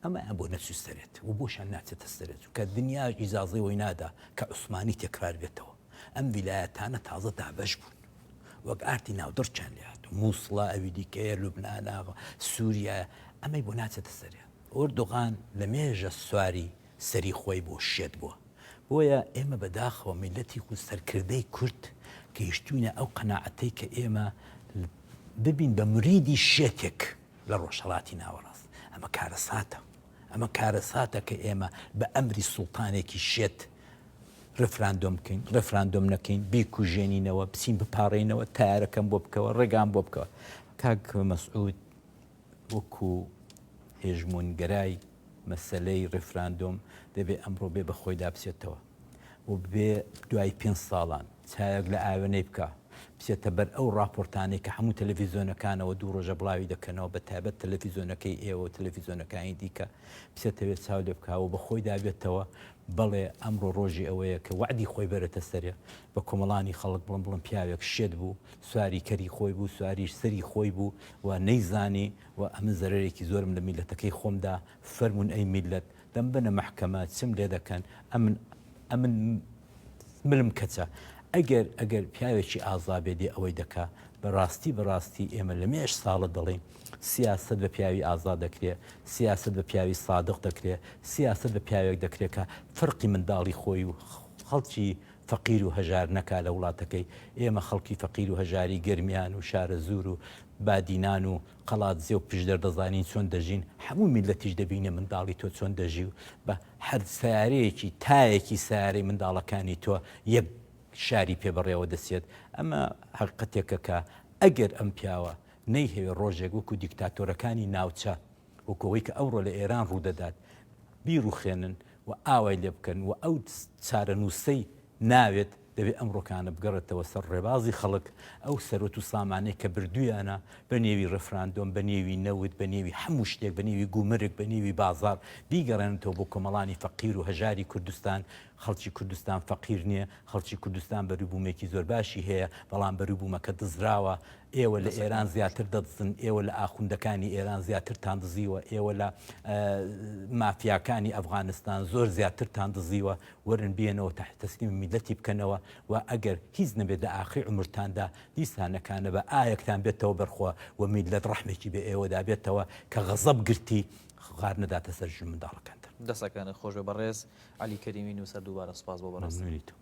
ئەمەیان بۆ نەچوو سەرێت و بۆشیان ناچێتە سەرێت، چونکە دنیاش ئیجازەی وەی نادا کە عوسمانی تێکرار بێتەوە. ئەم ویلایەتانە تازە دابەش بوون، وەک ئارتی ناودڕکیان لێ هاتوو، مووسڵە، ئەوی دیکەیە، لوبنانە، سووریایە، ئەمەی بۆ ناچێتە سەرێ. ئۆردوغان لە مێژە سواری سەری خۆی بۆ شێت بووە. بۆیە ئێمە بە داخەوە میللەتی و سەرکردەی کورد گەیشتووینە ئەو قەناعەتەی کە ئێمە ببین بە مریدی شێتێک لە ڕۆژهەڵاتی ناوەڕاست. ئەمە کارەساتە. ئەمە کارەساتە کە ئێمە بە ئەمری سوڵتانێکی شێت ڕێفراندۆم بکەین، ڕێفراندۆم نەکەین، بیکوژێنینەوە، بچین بپاڕێینەوە، تەیارەکەم بۆ بکەوە، ڕێگام بۆ بکەوە. کاک مەسعود وەکو هێژموونگەرای مەسەلەی ڕێفراندۆم دەبێ ئەمڕۆ بێ بە خۆیدا بچێتەوە و بێ دوای پێنج ساڵان چاوێک لە ئاوێنەی بکا بچێتە بەر ئەو ڕاپۆرتانەی کە هەموو تەلەفیزۆنەکانەوە دوو ڕۆژە بڵاوی دەکەنەوە بە تایبەت تەلەفیزۆنەکەی ئێوە و تەلەفیزۆنەکانی دیکە بچێتەوێ چاو لێ بکا و بە خۆیدا بێتەوە بەڵێ ئەمڕۆ ڕۆژی ئەوەیە کە وەعدی خۆی بەرێتە سەرێ بە کۆمەڵانی خەڵک بڵم بڵم پیاوێک شێت بوو سواری کەری خۆی بوو سواریش سەری خۆی بوو و نەیزانی و ئەمن زەرەرێکی زۆرم لە میللەتەکەی خۆم دا، فەرموون ئەی میللەت دەمبەنە مەحکەمە چم لێ دەکەن، ئەمن ئەمن ملم کەچە. ئەگەر ئەگەر پیاوێکی ئازا بێ دێ ئەوەی دەکا. بە ڕاستی بە ڕاستی ئێمە لە مێژ ساڵە دەڵێین سیاسەت بە پیاوی ئازا دەکرێ، سیاسەت بە پیاوی سادق دەکرێ، سیاسەت بە پیاوێک دەکرێ کە فەرقی منداڵی خۆی و خەڵکی فەقیر و هەژار نەکا لە وڵاتەکەی، ئێمە خەڵکی فەقیر و هەژاری گەرمیان و شارەزوور و بادینان و قەڵادزێ و پشدەر دەزانین چۆن دەژین، هەموو میللەتیش دەبینێ منداڵی تۆ چۆن دەژی و بە هەر سەیارەیەکی تایەکی سەیارەی منداڵەکانی تۆ یەک شاری پێ بەڕێوە دەچێت، ئەمە هەقیقەتێکە کە ئەگەر ئەم پیاوە نەیهەوێ ڕۆژێک وەکو دیکتاتۆرەکانی ناوچە وەکو ئەوەی کە ئەمڕۆ لە ئێران ڕوودەدات بیڕوخێنن و ئاوای لێ بکەن و ئەو چارەنووسەی ناوێت دەبێ ئەمڕۆکانە بگەڕێتەوە سەر ڕێبازی خەڵک، ئەو سەروەت و سامانەی کە بردوویانە بە نێوی ڕێفراندۆم، بە نێوی نەوت، بە نێوی هەموو شتێک، بە نێوی گومرگ، بە نێوی بازاڕ بیگەڕێننەوە بۆ کۆمەڵانی فەقیر و هەژاری کوردستان. خەڵکی کوردستان فەقیر نییە، خەڵکی کوردستان بەروبوومێکی زۆر باشی هەیە، بەڵام بەروبوومەکە دزراوە، ئێوە لە ئێران زیاتر دەدزن، ئێوە لە ئاخوندەکانی ئێران زیاترتان دزیوە، ئێوە لە مافیاکانی ئەفغانستان زۆر زیاترتان دزیوە، وەرن بێنەوە تەسلیمی میللەتی بکەنەوە و ئەگەر هیچ نەبێت لە ئاخری عومرتاندا دیسانەکانە بە ئایەکتان بێتەوە بەرخوا و میللەت ڕەحمێکی بە ئێوەدا بێتەوە کە غەزەب گرتی غار نەداتە سەر ژن و منداڵەکانتان. دەستەکانت خۆشبێ بەڕێز عەلی کەریمی نووسەر دووبارە سوپاس بۆ بەڕێزت. مەمنونی تۆ.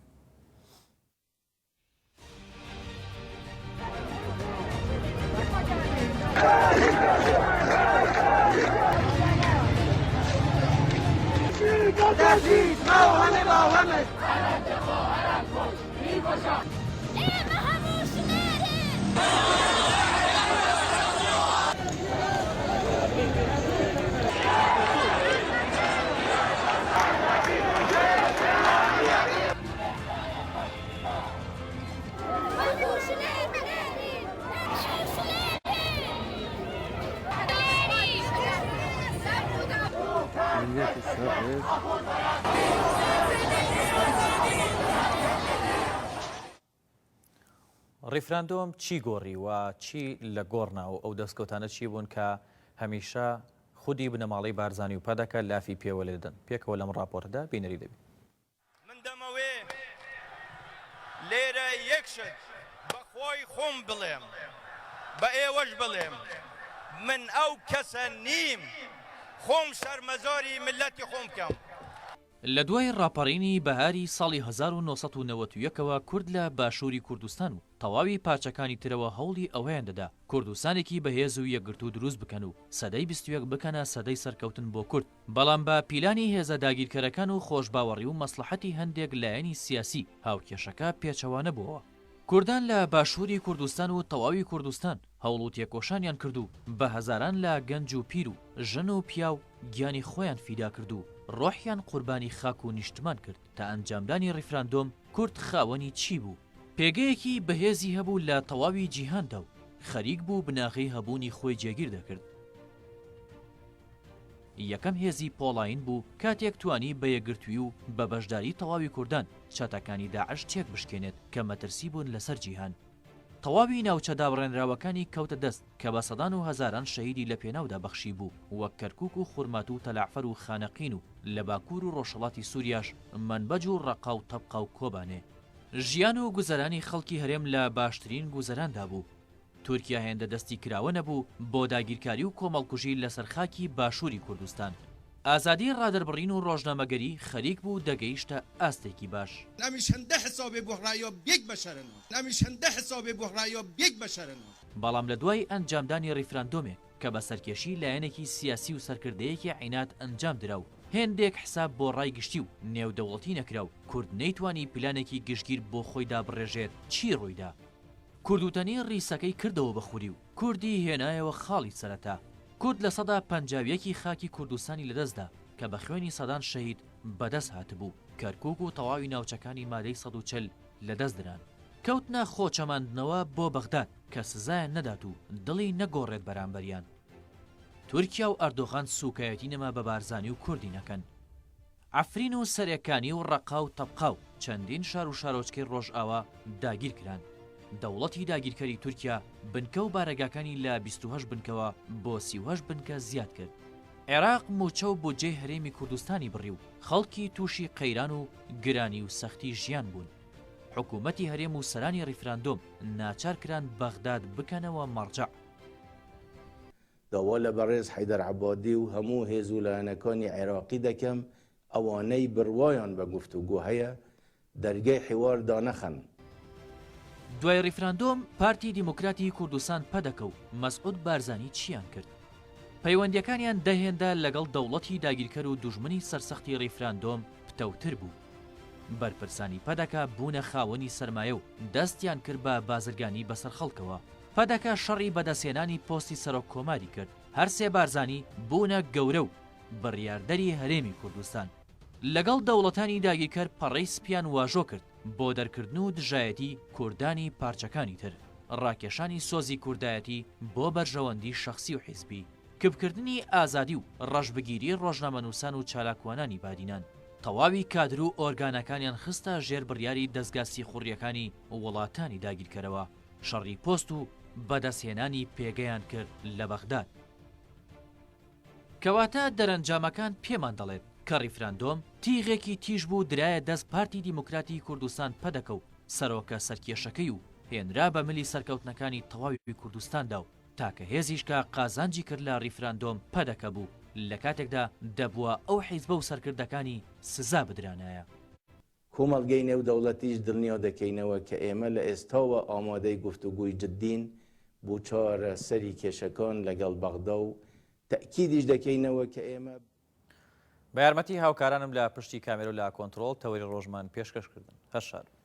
ڕیفراندۆم چی گۆڕی و چی لە گۆڕ نا و ئەو دەستکەوتانە چی بوون کە هەمیشە خودی بنەماڵەی بارزانی و پەدەکە لافی پێوە لێدەدەن؟ پێکەوە لەم ڕاپۆرتەدا بینەری دەبین. من دەمەوێ لێرە یەک شت بە خۆی خۆم بڵێم، بە ئێوەش بڵێم، من ئەو کەسە نیم خۆم شەرمەزاری میللەتی خۆم بکەم. لە دوای ڕاپەڕینی بەهاری ساڵی 1991 ەوە کورد لە باشووری کوردستان و تەواوی پارچەکانی ترەوە هەوڵی ئەوەیان دەدا کوردستانێکی بەهێز و یەکگرتوو دروست بکەن و سەدەی 21 بکەنە سەدەی سەرکەوتن بۆ کورد، بەڵام بە پیلانی هێزە داگیرکەرەکان و خۆشباوەڕی و مەسڵەحەتی هەندێک لایەنی سیاسی هاوکێشەکە پێچەوانە بووەوە. کوردان لە باشووری کوردستان و تەواوی کوردستان هەوڵ و تێکۆشانیان کرد و بە هەزاران لە گەنج و پیر و ژن و پیاو گیانی خۆیان فیدا کرد و ڕۆحیان قوربانی خاک و نیشتمان کرد تا ئەنجامدانی ڕیفراندۆم کورد خاوەنی چی بوو؟ پێگەیەکی بەهێزی هەبوو لە تەواوی جیهاندا و خەریک بوو بناغەی هەبوونی خۆی جێگیر دەکرد. یەکەم هێزی پۆڵایین بوو کاتێک توانی بە یەکگرتووی و بە بەشداری تەواوی کوردان چەتەکانی داعش تێک بشکێنێت کە مەترسی بوون لەسەر جیهان. تەواوی ناوچە دابڕێنراوەکانی کەوتە دەست کە بە سەدان و هەزاران شەهیدی لە پێناودا بەخشیبوو وەک کەرکوک و خورماتوو و تەلەعفەر و خانەقین و لە باکوور و ڕۆژهەڵاتی سوریاش مەنبەج و ڕەقا و تەبقا و کۆبانێ. ژیان و گوزەرانی خەڵکی هەرێم لە باشترین گوزەراندا بوو. تورکیا هێندە دەستی کراوە نەبوو بۆ داگیرکاری و کۆمەڵکوژی لەسەر خاکی باشووری کوردستان. ئازادی ڕادەربڕین و ڕۆژنامەگەری خەریک بوو دەگەیشتە ئاستێکی باش. ئەمیش هەندە حسابێ بۆ ڕایا بیک بەشەرن ئەمیش هەندە حسابێ بۆ ڕایا بیک بەشەرن. بەڵام لە دوای ئەنجامدانی ڕیفراندۆمێک کە بە سەرکێشی لایەنێکی سیاسی و سەرکردەیەکی عیناد ئەنجام درا و هێندێک حساب بۆ ڕای گشتی و نێودەوڵەتی نەکرا و کورد نەیتوانی پلانێکی گشتگیر بۆ خۆی دابڕێژێت چی ڕوویدا؟ کوردوتەنی ڕیسەکەی کردەوە بە خوری و کوردی هێنایەوە خاڵی سەرەتا. کورد 51% ی خاکی کوردستانی لەدەستدا کە بە خوێنی سەدان شەهید بەدەست هاتبوو، کەرکوک و تەواوی ناوچەکانی مادەی 140 لەدەست دران. کەوتنە خۆچەماندنەوە بۆ بەغداد کە سزایان نەدات و دڵی نەگۆڕێت بەرامبەریان. تورکیا و ئەردۆغان سوکایەتی نەما بە بارزانی و کوردی نەکەن. عەفرین و سەرێکانی و ڕەقا و تەبقا و چەندین شار و شارۆچکەی ڕۆژئاوا داگیر کران. دەوڵەتی داگیرکەری تورکیا بنکە و بارەگاکانی لە 28 بنکەوە بۆ 38 بنکە زیاد کرد. عێراق مووچە و بودجەی هەرێمی کوردستانی بڕی و خەڵکی تووشی قەیران و گرانی و سەختی ژیان بوون. حکوومەتی هەرێم و سەرانی ڕیفراندۆم ناچار کران بەغداد بکەنەوە مەڕجەع. داوا لە بەڕێز حەیدەر عەبادی و هەموو هێز و لایەنەکانی عێراقی دەکەم ئەوانەی بڕوایان بە گفتوگۆ هەیە دەرگەی حیوار دانەخەن. دوای ڕیفراندۆم پارتی دیموکراتی کوردستان پەدەکە و مەسعود بارزانی چیان کرد؟ پەیوەندیەکانیان دە هێندە لەگەڵ دەوڵەتی داگیرکەر و دوژمنی سەرسەختی ڕیفراندۆم پتەوتر بوو. بەرپرسانی پەدەکە بوونە خاوەنی سەرمایە و دەستیان کرد بە بازرگانی بەسەر خەڵکەوە. پەدەکە شەڕی بەدەستهێنانی پۆستی سەرۆک کۆماری کرد، هەرسێ بارزانی بوونە گەورە و بڕیاردەری هەرێمی کوردستان. لەگەڵ دەوڵەتانی داگیرکەر پەڕەی سپیان واژۆ کرد بۆ دەرکردن و دژایەتی کوردانی پارچەکانی تر، ڕاکێشانی سۆزی کوردایەتی بۆ بەرژەوەندی شەخسی و حیزبی، کپکردنی ئازادی و ڕەشبگیری ڕۆژنامەنووسان و چالاکوانانی بادینان. تەواوی کادر و ئۆرگانەکانیان خستە ژێر بڕیاری دەزگا سیخوڕییەکانی وڵاتانی داگیرکەرەوە. شەڕی پۆست و بەدەستهێنانی پێگەیان کرد لە بەغداد. کەواتە دەرەنجامەکان پێمان دەڵێت کە ڕیفراندۆم تیغێکی تیژ بوو درایە دەست پارتی دیموکراتی کوردستان پەدەکە و سەرۆکە سەرکێشەکەی و هێنرا بە ملی سەرکەوتنەکانی تەواوی کوردستاندا و تاکە هێزیش کە قازانجی کرد لە ڕیفراندۆم پەدەکە بوو لە کاتێکدا دەبوا ئەو حیزبە و سەرکردەکانی سزا بدرانایە. کۆمەڵگەی نێودەوڵەتیش دڵنیا دەکەینەوە کە ئێمە لە ئێستاوە ئامادەی گفتوگۆی جددین بۆ چارەسەری کێشەکان لەگەڵ بەغدا و تەئکیدیش دەکەینەوە کە ئێمە. بە یارمەتی هاوکارانم لە پشتی کامێرە و لە کۆنترۆڵ تەوەری ڕۆژمان پێشکەش کردن. هەر شاد بن.